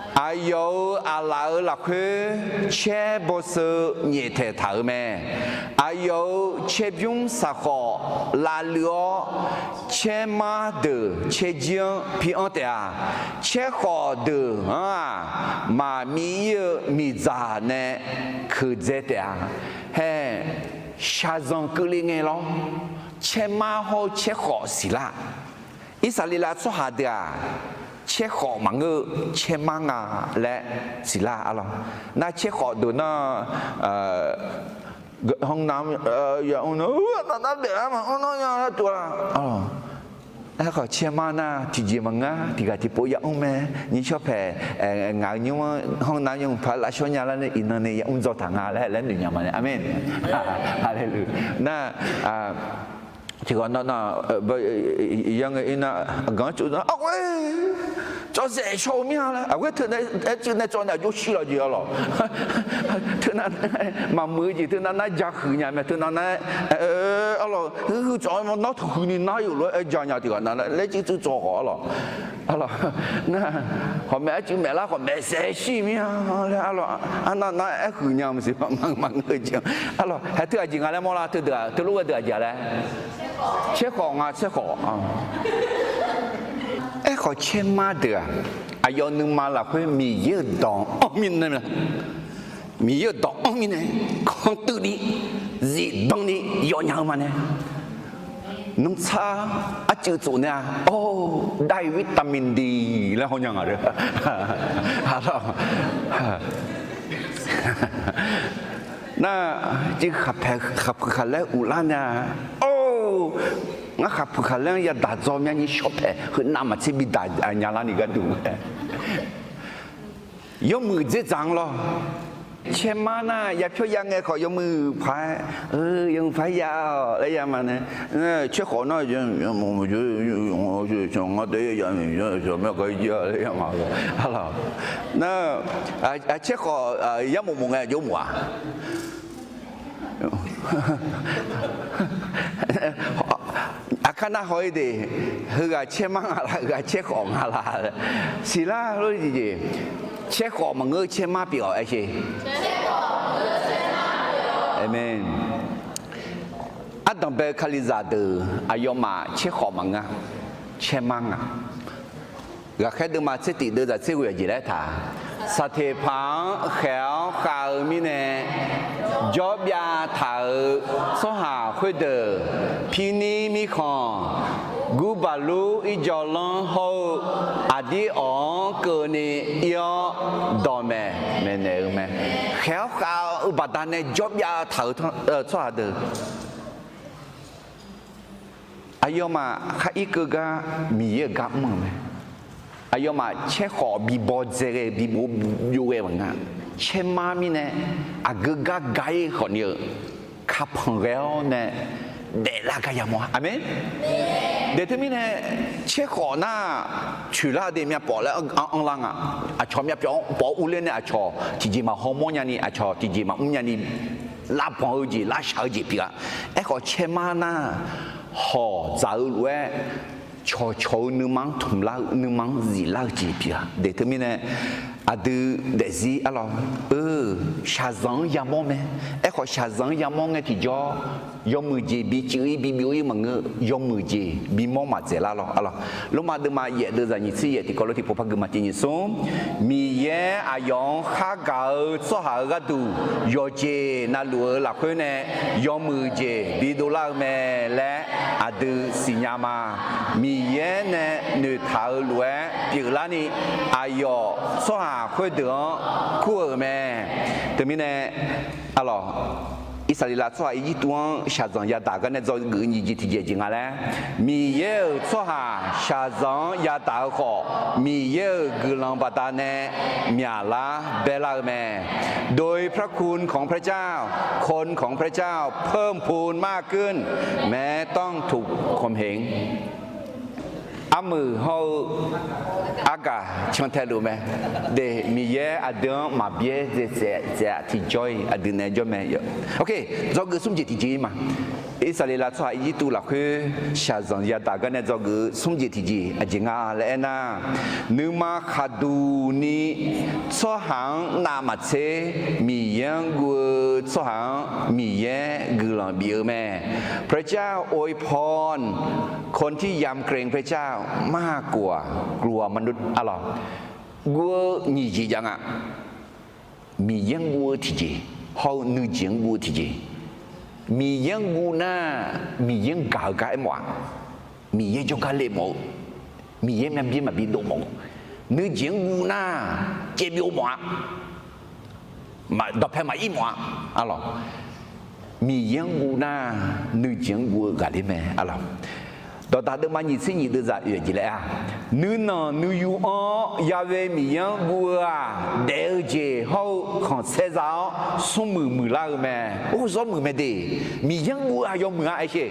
Aqyawf-euq aqlaf-euq lafkhoer caer bawseu nyaeftaeq taq-euq mae. Aqyawf-euq caerbymr saqkhawf lavluiv-awr, caermar deuq caerjir-anr pi anr taef-a. Caerkhawf deuq-anr-aq, maqmiv-ir-eu miqdzaq nae keuqdzae taef-a. Hae, shaqzanq keuvle ngae lawr, caermar hawr-eu caerkhawf siqlar. Irsaqleqlav tsawrhaq deuq-aq, caerkhawf maqngeur-eu caermar nga laer siqlar arlawq. Nar caerkhawf deuq nar, hanrnav-anr yamr nar, nar daeflar maqanr nar nya lar tov-a. Aerkhawf caermar nar tiqjeq maqngeur, tiqghaq tiqpov yamr mae. Nyiq shawr paeq, ngaq-euq nymr-anr hanrnav-anr yamr paq lavshawr nya lar nae iqnan nae yamr dzaw taq nga laer laer noeq nya ma nae. Aqmeq. Haleluya. Nar tiqghaq nav nav, yanr ngae ir nar, aqganq-anr tsov nar, aqghoer, tsawv saef shaw-eu mir-a laer, aqghoer teunav aer tsuif nae tsawv nae aqjox shir laf jeq arlawq. Teunav maqmuiq-eu jeq teunav nar ja huiq nya mae, teunav nar, arlawq, huiq tsawv nawr taqhuiq ni nar yawf lof-aer aer ja nya tiqghaq nav laer tsuif tsuif tsawv khawf arlawq. Arlawq, nar, hawq maeq-aer tsuif maeqlar khawf maeqsaef shir mir-a laer arlawq, arnav nar aer huiq nya maqsiq maqngeur-eu jeq arlawq. Haeq teu aqjeq nga laer mawrlar, teudeuq-aq teulof ghae deuq aqjeq-a laer. Caerkhawf nga, caerkhawf. Aerkhawf caermar deuq-aq, aqyawf nuima lafkhoer Miqyaer-euq dawq-anr mirnae, Miqyaer-euq dawq-anr mirnae, kantuv ni, zifdan ni yawfnya-eu ma nae. Nmrtsar arcuiv tsof nae-a, or, ได้วิตามินดี laer hawnya nga de. Nar, civ khaqpaeq khaqpuiq khaqlaer uvlar nae-a, or, ngar khaqpuiq khaqlaer-anr yadaq dzaw myavni shawr paeq heunav maqtser bi daq nya larni gharduq mae. Yawmuiq dzerdzaq-anr lawr. Caermar nar yapyawr ya ngae khawf yawmuiq paq-aer, yawmuiq paq-aer ya-awq laer ya ma nae, caerkhawf nar, nar, caerkhawf yarmof mof ngae jawrmof-aq. Aqkar nar haw-ir de, heughaq caermar nga la, heughaq caerkhawf nga la. Siqlar lor jeq, caerkhawf maqngeur caermar pyeuf-awq aer sher. Aqmeq. Ardanqbae-eu Kalizaq deuq aqyawfmaf caerkhawf maqngeur, caermar nga. Ghaqkhaer deuvma tser tiq deuvzaq tser ghoeq aqjeq laer taq, saqteqpaq-anr khaeq-awr khav-eu mirnae, jawrbyav taq-euq tsawrhaq khoerdeuq, pirnir mirkhanq, gurbaqlur irjawvlanr hawr-eu aqdir awq-anr keuvni ir-awr dawqmaeq maeqnaeq-eu mae. Khaeq-awr khav-eu baqdanae jawrbyav taq-euq tsawrhaq deuq, aqyawfmaf khar irkeuv gar Miqyaer-euq gar mr-euq mae. Aqyawfmaf caerkhawf bibaw dzae ghae-eu bibaw byov ghae maqnga. Caermar mirnae aqgeu gar ga-ir khawfni-eu, kapanq ghae-awr nae daeflar gar yamawr-a. Aqmeq. Daeqteu mirnae, caerkhawf nar coeqlar-eu de myavpawf laer anrlar nga. Aqcawq myavpyawf-anr pawf-awr urler nae aqcawq tiqjeq maqhaw mawrnya ni, aqcawq tiqjeq maqmr nya ni, lavbanq-eu jeq lavshaq-eu jeq pyeuf-a. Aerkhawf caermar nar hawq dzaq-eu lof-aer cawqcawq-eu nuima-anr tmqlar-eu, nuima-anr ziflar-eu jeq pyeuf-a. Daeqteu mirnae aqdui daefzir arlawr-eu shaqzanq-anr yamawr mae. Aerkhawf, shaqzanq-anr yamawr ngae tiqjawr, yawmuiq jeq bicif-ir bibyov-ir maqngeur, yawmuiq jeq bimawr maqdzaeq lar lawr. Lormav deuvma yaef deuvzaq nyiq tser yaef tiqkawv lof tiqpov par gui ma tiq nyiq smr. Miqyaer aqyawf-anr khargaq-eu tsawrhaq-euq gharduq yawqjeq navluf-eu lafkhoer nae yawmuiq jeq bidov lar-eu mae laer aqdui siqnya ma. Miqyaer nae noeqtaq-eu lof-aer pyeuflarni, aqyawf tsawrhaq khoerdeuq-anr kur-euq mae. Teumirnae, arlawq, Irsaqleqlav tsawrhaq Irjirtuv-anr shaqzanq yadaq gar nae dzawgeuf-eu nyiq jeq tiqjeq jeq nga laer, Miqyaer-euq tsawrhaq shaqzanq-anr yadaq-eu khawf, Miqyaer-euq guiqlanq baqdanae myaqlar baelar-eu mae. โดยพระคุณของพระเจ้า คนของพระเจ้า เพิ่มพูนมากขึ้น แม้ต้องถูกข่มเหง Armuiq hawr-eu argaq cantae luf mae. De, Miqyaer aqdui-anr maqbyaer dzaeqtsaev-aq tiqjawr-iq aqdui naeq-aer jawr mae. Oke, dzawgeuf smr jeq tiqjeq-ir ma. Irsaqleqlav tsawrhaq Irjirtuv lafkhoer shaqzanq yadaq gar nae dzawgeuf-eu smr jeq tiqjeq aqjeq nga laer aernar, nuima khaqduq ni tsawrhaq-anr navmaqtser Miqyaer-anr guv-eu tsawrhaq-anr Miqyaer guiqlanq bif-eu mae. พระเจ้าอวยพรคนที่ยำเกรงพระเจ้ามากกว่ากลัวมนุษย์ arlawq. Guv-eu nyiq jeq jav nga. Miqyaer-anr guv-eu tiqjeq hawr-eu nuijeq-anr guv-eu tiqjeq. Miqyaer-anr guv nar, Miqyaer-anr gaq-eu gar aermawf-aq, Miqyaer jawrgar le mawf-eu, Miqyaer myavbyaer maqbi dov mawf-eu, nuijeq-anr guv nar, caevbyov mawf-a, dawqpae maqir mawf-a, arlawq. Miqyaer-anr guv nar, nuijeq-anr guv-eu ghaqler mae, arlawq. Dawqdaq deuvma nyiq tser nyiq deuvzaq oeq jeq laer-a, nuinanq nuiyu-anr Ya'we Miqyaer-anr guv-eu-aq, daef-eu jeq hawr-eu khanqsaer za-awr smrmuiq muiqlar-eu mae. Or, zawr muiq mae de. Miqyaer-anr guv-eu-aq yawmuiq-a aer sher.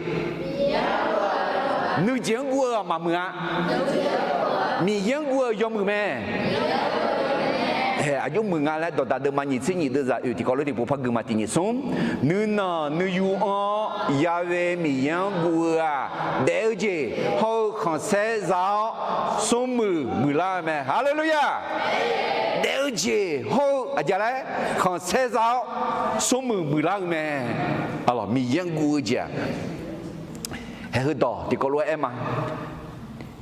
Nuijeq-anr guv-eu-aq maqmuiq-a. Miqyaer-anr guv-eu yawmuiq mae. Hae, aqjox muiq nga laer dawqdaq deuvma nyiq tser nyiq deuvzaq oeq tiqkawv lof tiqpov par gui ma tiq nyiq smr. Nuinanq nuiyu-anr Ya'we Miqyaer-anr guv-eu-aq, daef-eu jeq hawr-eu khanqsaer za-awr smrmuiq muiqlar-eu mae. Haleluya! Daef-eu jeq hawr-eu aqja laer khanqsaer za-awr smrmuiq muiqlar-eu mae. Arlawq, Miqyaer-anr guv-eu jeq-aq, haeq heudawq tiqkawv lof-aer aer ma.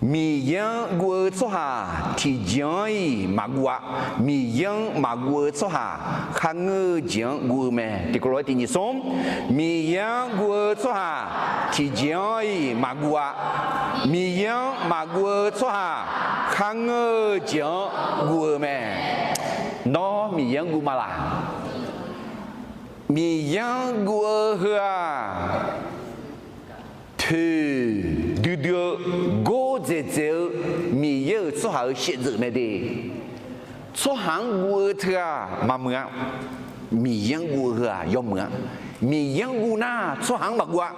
Miqyaer-anr guv-eu tsawrhaq tiqjeq-anr-iq maqguv-a. Miqyaer-anr maqguv-eu tsawrhaq kharngeur-eu jeq-anr guv-eu mae. Tiqkawv lof-aer tiq nyiq smr. Miqyaer-anr guv-eu tsawrhaq tiqjeq-anr-iq maqguv-a. Miqyaer-anr maqguv-eu tsawrhaq kharngeur-eu jeq-anr guv-eu mae. Nawr Miqyaer-anr guv ma laq? Miqyaer-anr guv-eu heu-aq, toeq duidui-eu gordzaeq dzaeq-eu Miqyaer-euq tsawrhaq-euq shaevdzeuf mae de. Tsawrhaq-anr guv-eu teu-aq maqmuiq-a. Miqyaer-anr guv-eu heu-aq yawmuiq-a. Miqyaer-anr guv nar tsawrhaq-anr maqguv-a.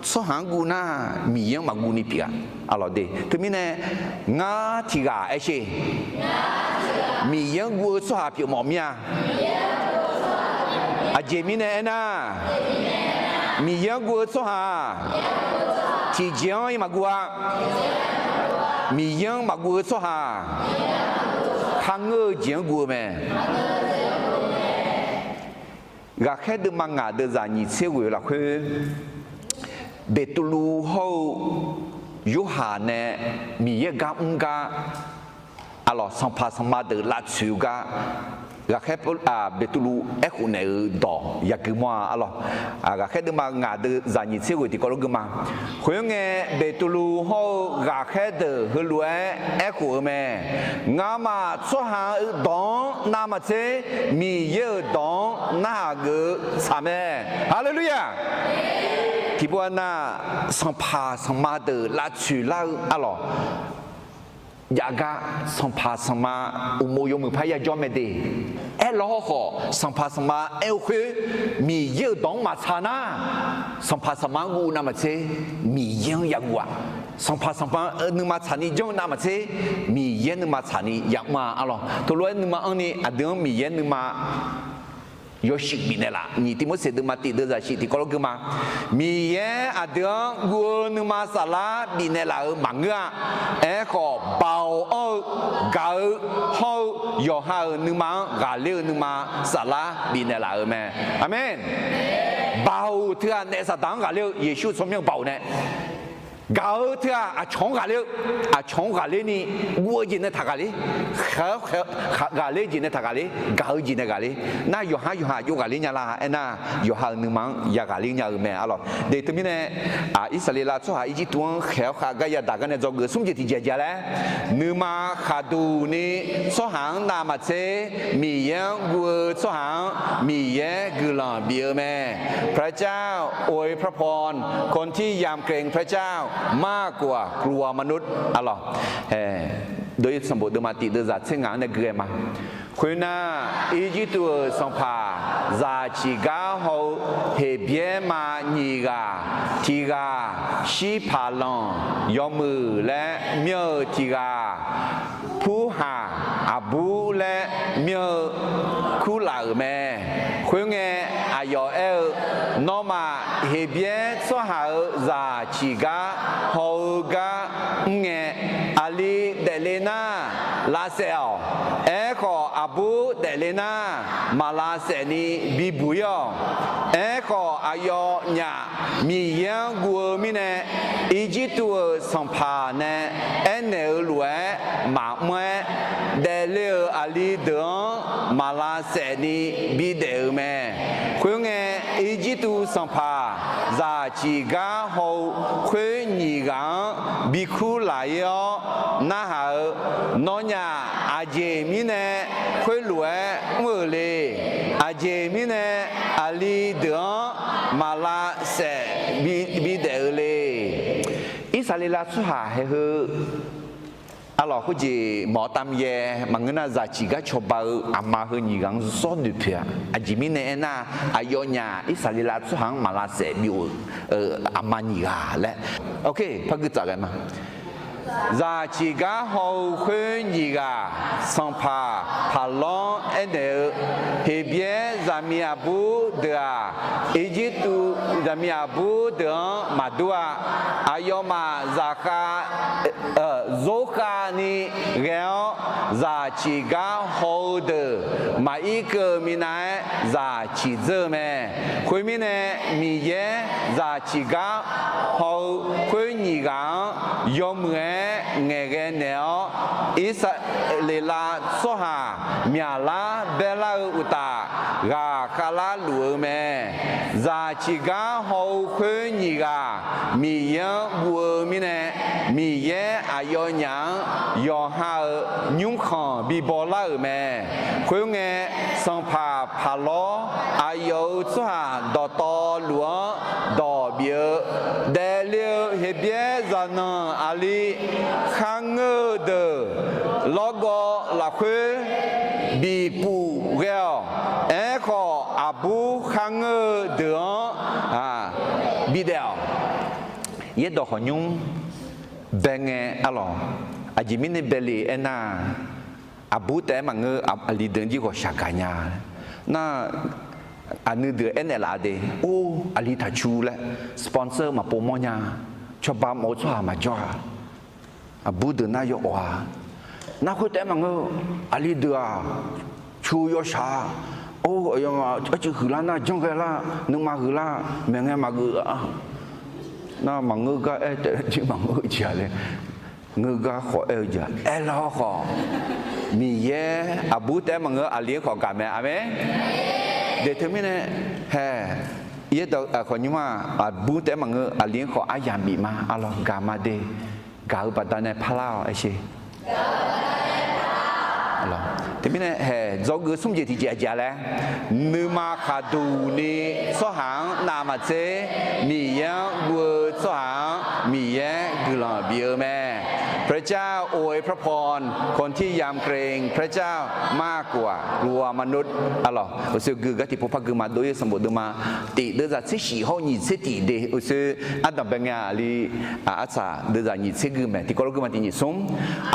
Tsawrhaq-anr guv nar Miqyaer-anr maqguv ni pyeuf-a. Arlawq de, teumirnae ngar tiq ghaq aer sher. Miqyaer-anr guv-eu tsawrhaq pyeufmawf mir-a. Aqjeq mirnae aernar, Miqyaer-anr guv-eu tsawrhaq tiqjeq-anr-iq maqguv-a. Miqyaer-anr maqguv-eu tsawrhaq kharngeur-eu jeq-anr guv-eu mae. Ghaqkhaer deuvma ngaq deuvzaq nyiq tser ghoeq-eu lafkhoer, Beqtuvluv hawr-eu Yorhaq nae Miqyaer gar mr gar, arlawq, sanqpaq sanqma deuq lavtsoeq-eu gar, ghaqkhaer Beqtuvluv aerkhof naeq-euq dawq yagui mawr-a, arlawq. Ghaqkhaer deuvma ngaq deuvzaq nyiq tser ghoeq tiqkawv lof gui ma. Khoerngae, Beqtuvluv hawr-eu ghaqkhaer deuq heulof-aer aerkhof-eu mae. Ngamaf tsawrhaq-euq dawq-anr navmaqtser, Miqyaer-euq dawq-anr narhaq geuf-eu tsaq mae. Haleluya! Tiqpov-a nar, sanqpaq sanqma deuq lavtsoeq lar-eu, arlawq, jav gar sanqpaq sanqma uqmov yawmuiq par yajawr mae de. Aerlawr hawrkhawf, sanqpaq sanqma aer-eu khoer Miqyaer-euq dawq-anr maqtsaq nar, sanqpaq sanqma-anr guv navmaqtser, Miqyaer-anr yaguv-a. Sanqpaq sanqma nuima tsaqni janr-eu navmaqtser, Miqyaer nuima tsaqni yamr-a, arlawq. Teulof-aer nuima anrni aqdui-anr Miqyaer nuima yawshuif bifnaeq laf. Nyiq Tiqmorseq deuvma tiq deuvzaq shif tiqkawv lawr geur ma. Miqyaer aqdui-anr guv-eu nuima saflar bifnaeq laf-euq maqngeur-a. Aerkhawf, baoq anr-eu, gaq-eu hawr-eu yawqha-euq nuima-anr ghaqler-eu nuima saflar bifnaeq laf-euq mae. Aqmeq. Baoq teughaq naef Saqdaq-anr ghaqler-eu Yeqsur tsawrmyanr baoq nae gaq-eu teughaq aqcawq-anr ghaqler-eu, aqcawq-anr ghaqler ni guv-eu jeq nae taq ghaqler, khaeq-awr khaeq-awr ghaqler jeq nae taq ghaqler, gaq-eu jeq nae ghaqler. Nar yawqhar yawqha aqjox ghaqler nya la aernar, yawqha-euq nuima-anr ya ghaqler nya-eu mae arlawq. De teumirnae, Irsaqleqlav tsawrhaq Irjirtuv-anr khaeq-awr khaeq gar yadaq gar nae dzawgeuf smr jeq tiqjeq aqjeq laer, nuima khaqduq ni tsawrhaq-anr navmaqtser Miqyaer-anr guv-eu tsawrhaq-anr Miqyaer guiqlanq bif-eu mae. พระเจ้าอวยพระพร คนที่ยำเกรงพระเจ้ามากกว่ากลัวมนุษย์ arlawq. Dov-ir sanqbof deuvma tiq deuvzaq tser ngaq-anr nae gui-aer ma. Khoernar, Irjirtuv-euq sanqpaq zaq ciq gar haw-eu Heqbyaer ma nyiq ghaq, tiq ghaq Shirpaqlanq yawmuiq laer myanr-eu tiq ghaq Purhaq aqbur laer myanr-eu kurlaf-euq mae. Khoerngae, aqyawf aer-eu, Nawmaf Heqbyaer tsawrhaq-euq zaq ciq gar haw-eu gar mr ngae, aqli daefle nar lavsaef-awq. Aerkhawf, aqbur daefle nar maqlavsaef ni bibuq-ir-awq. Aerkhawf, aqyawfnyaf Miqyaer-anr guv-eu mirnae, Irjirtuv-euq sanqpaq nae aernaeq-euq lof-aer maqmr-aer, daefle-euq aqli deuq-anr maqlavsaef ni bidaef-euq mae. Khoerngae, Irjirtuv sanqpaq zaq ciq gar haw-eu khoer nyiq ghaq-anr bikur laf-ir-awr narhaq-eu, Nawnyaf aqjeq mirnae khoerlof-aer mr-euq le. Aqjeq mirnae aqli deuq-anr maqlavsaef bidaef-eu le. Irsaqleqlav tsawrhaq haeq heu, arlawq, khoerjeq mawq-awr tav yaer maqngeur nar, zaq ciq gar cawba-eu aqma heu nyiq ghaq-anr zawr noeqpoeq-a. Aqjeq mirnae aernar, aqyawfnyaf Irsaqleqlav tsawrhaq-anr maqlavsaef byov-euq aqma nyiq ghaq laer. Ok, par gui tsaf ghae ma. Zaq ciq gar haw-eu khoer nyiq ghaq sanqpaq Paqlawr-anr aernaeq-eu, Heqbyaer zaqmiq aqbur deuq-aq, Irjirtuv zaqmiq aqbur deuq-anr maqdur-a. Aqyawfmaf zaqkhav, zorkhav ni ghae-awr, zaq ciq gar haw-eu deuq maqir keuv-eu minav-aer zaq ciq dzeur-eu mae. Khoermirnae, Miqyaer zaq ciq gar haw-eu khoer nyiq ghaq-anr yawmuiq-aer ngaeqghae naeq-awr, Irsaqleqlav tsawrhaq myaqlar baerlar-eu uqtaf, ghaqkhav larluf-eu mae. Zaq ciq gar haw-eu khoer nyiq ghaq Miqyaer-anr guv-eu mirnae, Miqyaer aqyawfnyaf-anr yawqha-euq nymrkhanq bibaw lar-euq mae. Khoerngae, sanqpaq Paqlawr aqyawf-euq tsawrhaq dawqtawvluf-anr dawq bif-eu, daefle-eu Heqbyaer zaqnanq aqli kharngeur-eu deuq lawrgawv lafkhoer bipuf ghae-awq. Aerkhawf, aqbur kharngeur-eu deuq-anr bidaef-awq. Yaerdawq khawqnymr bae ngae arlawq, aqjeq mirnae bae le aernar, aqbur taef-aer maqngeur, aqli deuq-anr jir ghawqshaq gaq nya. Nar, aqnui deuq aernaeq laf de, or, aqli taqcu laer, sponsor maqpov mawr nya, cawba mawf-eu tsawrhaq maqjawr-a. Aqbur deuq nar yawawf-a. Nar khoer taef-aer maqngeur, aqli deuq-aq, cu yawshaq-a. Or, aqyawfmaf arcuiv huiqlar nar janr ghae lar, nuima huiqlar, maeqngae maqgeuf-a. Nar maqngeur gar aer taef-aer jir maqngeur-eu jeq-a le. Ngeur gar khawf aer-eu jeq-a, aerlar-awr khawf, Miqyaer aqbur taef-aer maqngeur, aqli-anr khawf gaq mae. Aqmeq. De teumirnae, hae, yaerdawq khawqnymr-aq, aqbur taef-aer maqngeur, aqli-anr khawf aryamq bif ma. Arlawq, gaq ma de. Gaq-eu baqdanae parlar-awq, aer sher. Teumirnae hae, dzawgeuf smr jeq tiqjeq aqjeq-a laer, nuima khaqduq ni tsawrhaq-anr navmaqtser, Miqyaer-anr guv-eu tsawrhaq-anr Miqyaer guiqlanq bif-eu mae. พระเจ้าอวยพระพรคนที่ยำเกรงพระเจ้ามากกว่ากลัวมนุษย์ Arlawq, uqshoe gui gar tiqpov par gui ma dov-ir sanqbof deuvma tif deuvzaq tser-iq hawr nyiq tser tif de uqshoe ardanqbae ngae-aq li, arsaq deuvzaq nyiq tser gui mae. Tiqkawv lof gui ma tiq nyiq smr.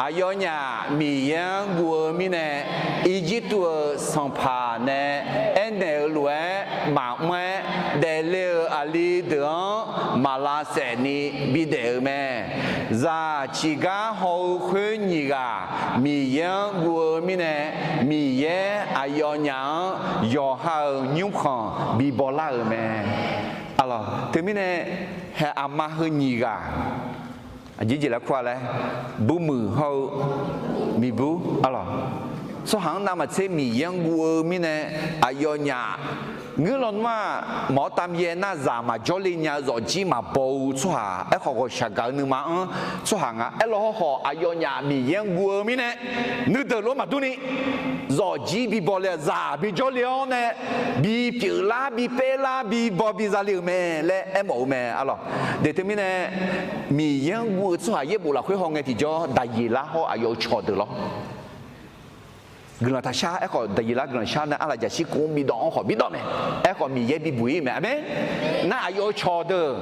Aqyawfnyaf Miqyaer-anr guv-eu mirnae, Irjirtuv-euq sanqpaq nae aernaeq-euq lof-aer maqmr-aer daefle-euq aqli deuq-anr maq lavsaef ni bidaef-euq mae. Zaq ciqgar haw-eu khoer nyiq ghaq Miqyaer-anr guv-eu mirnae, Miqyaer aqyawfnyaf-anr yawqha-euq nymrkhanq bibaw lar-euq mae. Arlawq, teumirnae haeq aqma heu nyiq ghaq aqjeq jeq laer kur-a laer, burmuiq hawr-eu miqbur. Arlawq, tsawrhaq-anr navmaqtser Miqyaer-anr guv-eu mirnae, aqyawfnyaf ngeur lawnmr-aq, mawq-awr tav yaer nar zaq maqjawr le nya-eu zawqjir maqbaw-eu tsawrhaq, aerkhawf ghawqshaq gaq-eu nuima-anr tsawrhaq nga aerlaw hawkhawf, aqyawfnyaf Miqyaer-anr guv-eu mirnae, nuideuq lof-aer maqdur ni zawqjir bibaw le-a, zaq bijawr le-awr nae bipyeuf lar bipaer lar bibaw biza le-euq mae laer aermawf-eu mae. Arlawq, deuq teumirnae Miqyaer-anr guv-eu tsawrhaq yaerbof lafkhoer hawngae tiqjawr Daqyeqlar hawr aqyawf-euq cawqdeuq lawr. Guiqlanq taqshar. Aerkhawf Daqyeqlar guiqlanq shar nae arlaqjaqshir kuv-anr bidawv-anr khawf bidawv mae. Aerkhawf Miqyaer bibuq-ir mae. Aqmeq. Nar aqyawf-euq cawqdeuq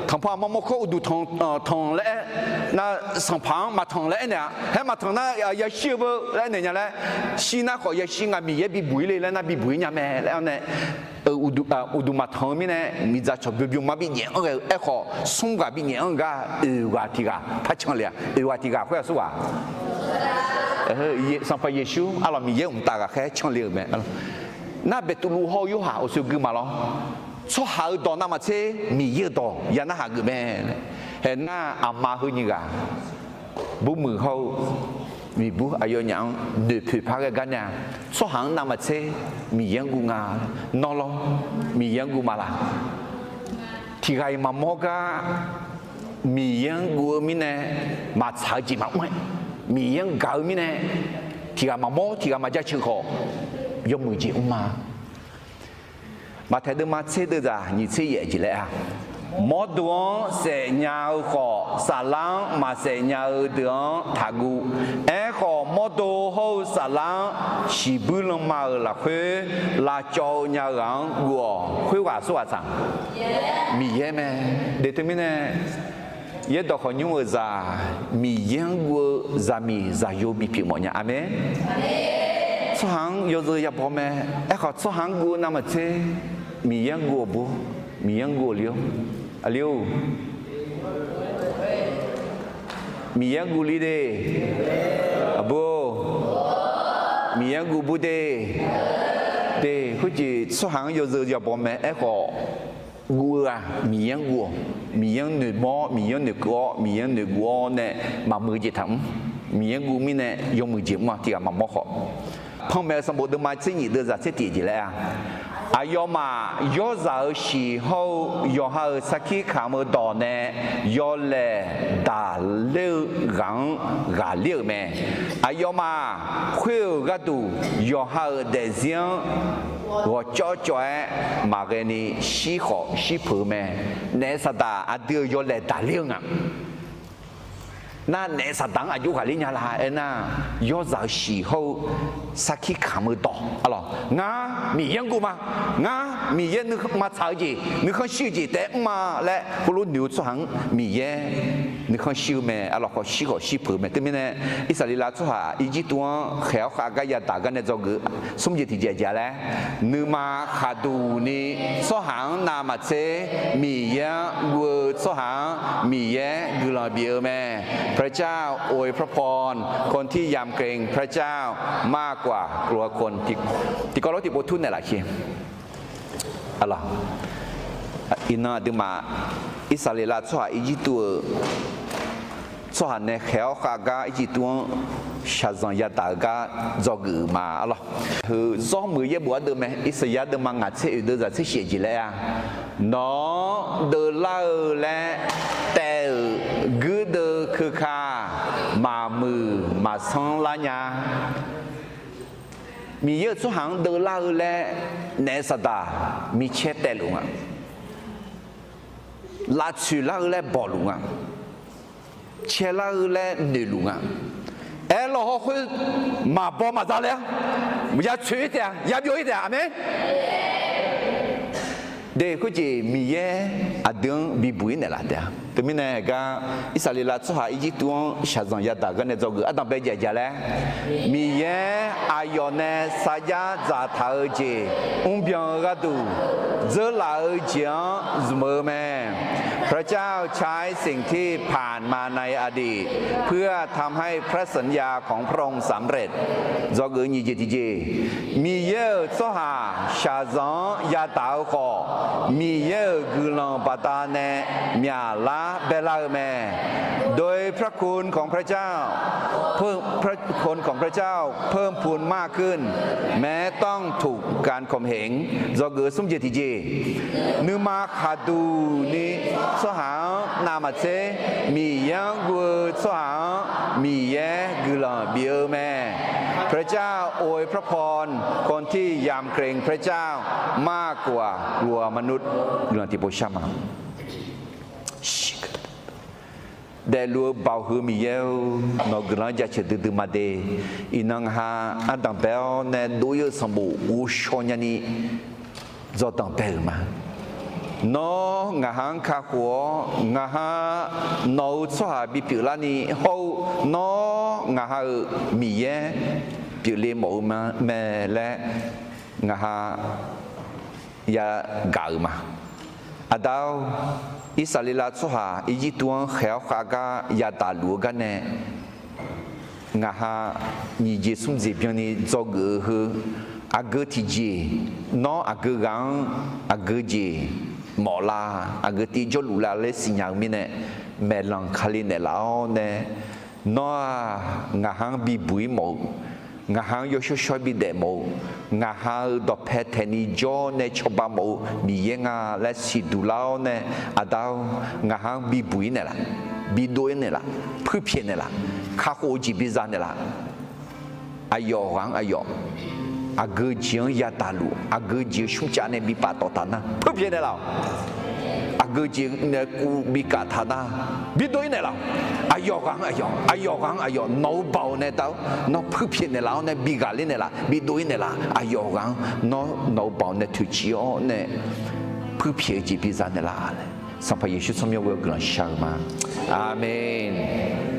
tanqpaq maqmawr kawr uqduq tanq tanq laer, nar sanqpaq-anr maqtanq laer aernaeq-a. Haer maqtanq nar yashir-eu beu laer aernaeq nya laer, shir nar khawf yashir nga Miqyaer bibuq-ir le laer nar bibuq-ir nya mae laer-awr nae, uqduq maqtanq-eu mirnae miqdzaq cawq byovbyov ma binyaef-anr ghae-eu. Aerkhawf smr ghaq binyaef-anr gar oeq ghaq tiq ghaq par canle-a. Oeq ghaq tiq ghaq khoer-aq smr ghaq Sanqpaq Yeqsur, arlawq Miqyaer mqtav ghaqkhaer canle-euq mae. Nar Beqtuvluv hawr-eu Yorhaq uqshoe gui ma lawr. Tsawrhaq-euq dawq navmaqtser Miqyaer-euq dawq ya narhaq geuf mae. Haeq nar aqma heu nyiq ghaq burmuiq hawr-eu miqbur aqyawfnyaf-anr noeqpoeq par ghae gar nar-a, tsawrhaq-anr navmaqtser Miqyaer-anr guv nga. Nawr lawr, Miqyaer-anr guv ma laq? Tiq ghaq-iq maqmawr gar Miqyaer-anr guv-eu mirnae maqtsaq-eu jeq maqmr-aer, Miqyaer-anr gaq-eu mirnae tiq ghaq maqmawr tiq ghaq maqjaceuq khawf yawmuiq jeq mr ma. Maqtaeq deuvma tser deuvzaq nyiq tser yaef jeq laer-a, mawrdo-anr saefnya-eu khawf saflar-anr maqsaef nya-eu deuq-anr taqguv. Aerkhawf mawrdo hawr-eu saflar-anr shiqbuir lanma-euq lafkhoer lavcawv-eu nya-eu ghaq-anr guv-awq. Khoerghaq aqsurghaq tsaq? Miqyaer mae. Deuq teumirnae yaerdawq khawqnymr-euq zaq Miqyaer-anr guv-eu zaqmiq zaqyo bipyeuf mawf nya. Aqmeq. Tsawrhaq-anr yawzeu yabaw mae. Aerkhawf tsawrhaq-anr guv-eu navmaqtser Miqyaer-anr guv-awq bur, Miqyaer-anr guv-awq li-or, aqli-or. Miqyaer-anr guv li de, aqbur-or. Miqyaer-anr guv bur de. De, khoerjeq tsawrhaq-anr yawzeu yabaw mae. Aerkhawf guv-eu-aq Miqyaer-anr guv-awq. Miqyaer-anr noeqmawr, Miqyaer-anr noeqkeuv-awr, Miqyaer-anr noeqguv-awr nae maqmuiq jeq taqmr. Miqyaer-anr guv mirnae yawmuiq jeq mr-a. Tiq ghaq maqmawr khawf. Panmaeq-eu sanqbof deuvma tser nyiq deuvzaq tser tiq jeq laer-a, aqyawfmaf yawrzaq-euq shiq hawr-eu yawqha-euq sarkir kamq-eu dawq nae yawlaeq daqler-eu ghaq-anr ghaqler-euq mae. Aqyawfmaf khoer-euq gharduq yawqha-euq daefzir-anr ghawqcawv cawv-aer maqghae ni shir khawf shir peuq-eu mae. Naef saqdaq aqdui-euq yawlaeq daqler-eu nga. Nar naef saqdaq-anr aqjox ghaqler nya la aernar, yawrzaq-euq shiq hawr-eu sarkir kamq-eu dawq, arlawq, ngar Miqyaer-anr guv ma. Ngar Miqyaer nuima tsaq-eu jeq, nuikhanr shir-eu jeq taef-aer mr ma laer heulof noeq-eu tsawrhaq-anr Miqyaer nuikhanr shir-eu mae. Arlawq, khawf shir khawf shir peuq-eu mae. Teumirnae Irsaqleqlav tsawrhaq Irjirtuv-anr khaeq-awr khav gar yadaq gar nae dzawgeuf smr jeq tiqjeq jeq laer, nuima khaqduq ni tsawrhaq-anr navmaqtser Miqyaer-anr guv-eu tsawrhaq-anr Miqyaer guiqlanq bif-eu mae. พระเจ้าอวยพระพรคนที่ยำเกรงพระเจ้ามากกว่ากลัวคน Tiqkawv lof tiqpov tur naeqlaf sher. Arlawq, iqnan aqduimaf Irsaqleqlav tsawrhaq Irjirtuv-euq tsawrhaq nae khaeq-awr khav gar Irjirtuv-anr shaqzanq yadaq-eu gar dzawgeuf-euq ma. Arlawq, heu zawr muiq-eu yaerbof ardeuv mae. Irsaqyar deuvma ngaq tser oeq deuvzaq tser shif jeq laer-a, nawq-anr deuvlar-eu laer taev-euq guirdeuv keuka maqmuiq maqsanr lar nya. Miqyaer-euq tsawrhaq-anr deuvlar-eu laer naef saqdaq micaer taevluf nga. Lavtsoeq lar-eu laer bawqluf nga. caelar-eu laer noeqluf nga. Aerlawq hawkhoer maqbaw maqza le-a, ya tsoeq-ir taef-a, ya byov-ir taef-a. Aqmeq. De khoerjeq Miqyaer aqdui-anr bibuq-ir naeqlaf taef-a. Teumirnae gar Irsaqleqlav tsawrhaq Irjirtuv-anr shaqzanq yadaq-eu gar nae dzawgeuf ardanq bae jaeq ja laer, Miqyaer aqyawf nae sarjax dzaqtaq-eu jeq mrbyan-eu gharduq dzeurlaf-eu jeq-anr zmq-eu mae. พระเจ้าใช้สิ่งที่ผ่านมาในอดีต เพื่อทำให้พระสัญญาของพระองค์สำเร็จ dzawgeuf nyiq jeq tiqjeq, Miqyaer-euq tsawrhaq shaqzanq-anr yadaq-eu khawf, Miqyaer-euq guiqlanq baqdanae myaqlar baelar-eu mae. โดยพระคุณของพระเจ้า พระคุณของพระเจ้า เพิ่มพูนมากขึ้น แม้ต้องถูกการข่มเหง dzawgeuf smr jeq tiqjeq, nuima khaqduq ni tsawrhaq-anr navmaqtser Miqyaer-anr guv-eu tsawrhaq-anr Miqyaer guiqlanq bif-eu mae. พระเจ้าอวยพระพรคนที่ยำเกรงพระเจ้ามากกว่ากลัวมนุษย์ guiqlanq tiqpov shar ma. Daefluf-eu Baoq heu Miqyaer-or, nawq-eu guiqlanq-anr jaceuq duidui ma de. Iqnan ngaq ha ardanq bae-awr nae dov-ir-eu sanqbof ghovshaw nyani dzawqdanq bae-euq ma. Nawr ngaq ha-anr kakhof-awr, ngaq ha nawq-euq tsawrhaq bipyeuf larni hawr-eu, nawr ngaq ha-euq Miqyaer pyeufle mawf-eu mae laer ngaq ha yagaq-euq ma. Aqda-or, Irsaqleqlav tsawrhaq Irjirtuv-anr khaeq-awr khav gar yadaq luf-eu gar nae, ngaq ha nyiq jeq smr jeq byanni dzawgeuf-eu heu, aqgeu tiqjeq, nawr aqgeu ghaq-anr aqgeu jeq mawf la, aqgeu tiv jawrluf la laer siqnya-eu mirnae, maeqlanq Kali naeqlaf-awr nae, nawr-aq, ngaq ha-anr bibuq-ir mawf-eu, ngaq ha-anr yawshawr shawr-aer bidaef mawf-eu, ngaq ha-euq dawqpae taeqni jawr nae cawba mawf-eu Miqyaer nga laer siqduq lar-awr nae, Aqda-or, ngaq ha-anr bibuq-ir naeqlaf, bidov-ir naeqlaf, puirpyaeq naeqlaf, kakhof-eu jeq biza naeqlaf. Aqyawf ghaq-anr aqyawf, aqgeu jeq-anr yadaq luf, aqgeu jeq-eu smrcav nae bi paftawf taq nar, puirpyaeq naeqlaf-awq. Aqgeu jeq nae kuv bi kaf taq nar, bidov-ir naeqlaf-awq. Aqyawf ghaq-anr aqyawf, aqyawf ghaq-anr aqyawf, nawq-eu Baoq nae Aqda-or, nawr puirpyaeq naeqlaf-awr nae bi ghaqler naeqlaf, bidov-ir naeqlaf. Aqyawf ghaq-anr nawr nawq-eu Baoq nae toeqciv-awr nae puirpyaeq-eu jeq biza naeqlaf laer, Sanqpaq Yeqsur tsawrmyanr ghoe-awr guiqlanq shar-eu ma. Aqmeq.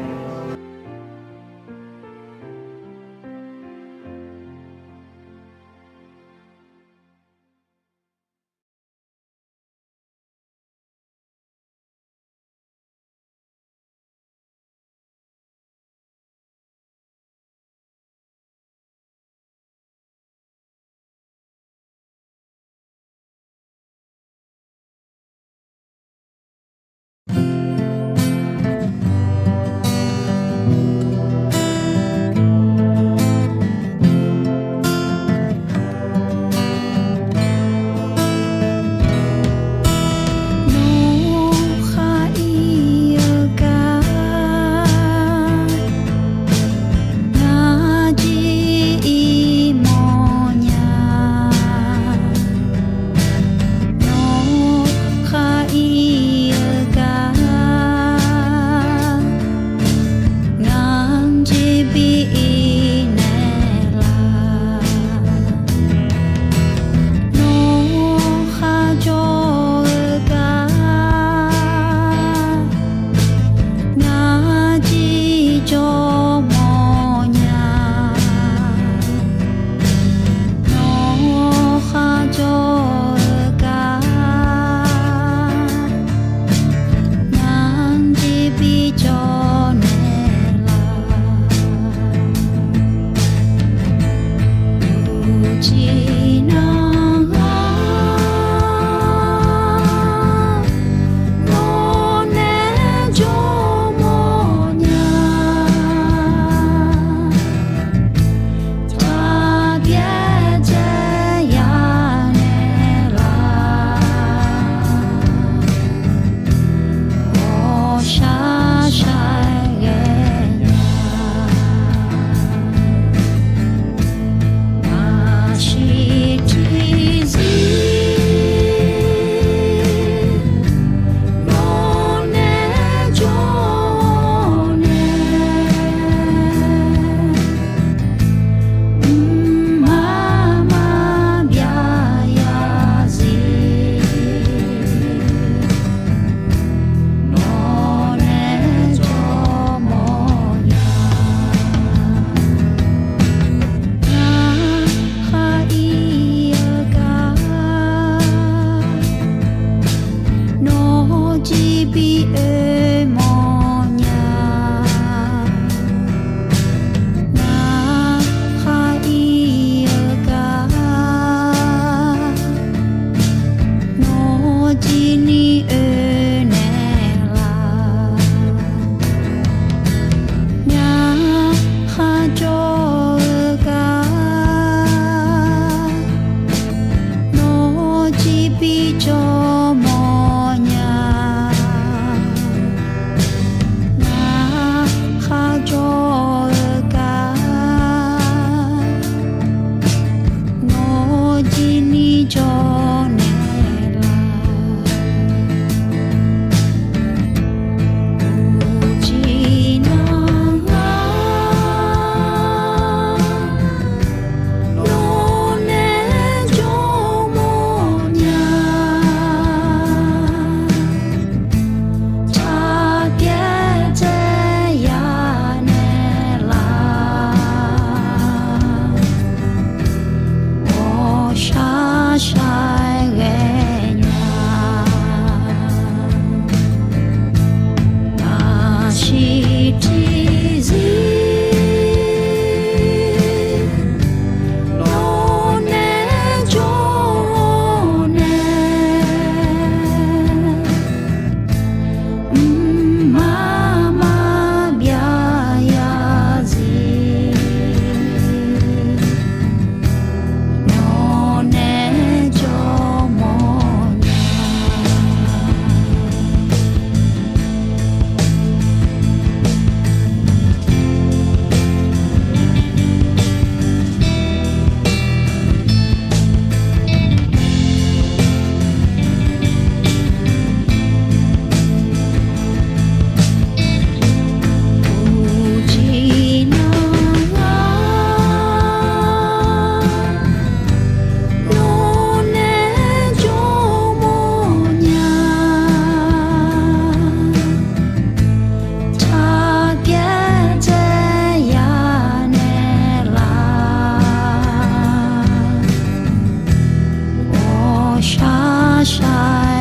shaq.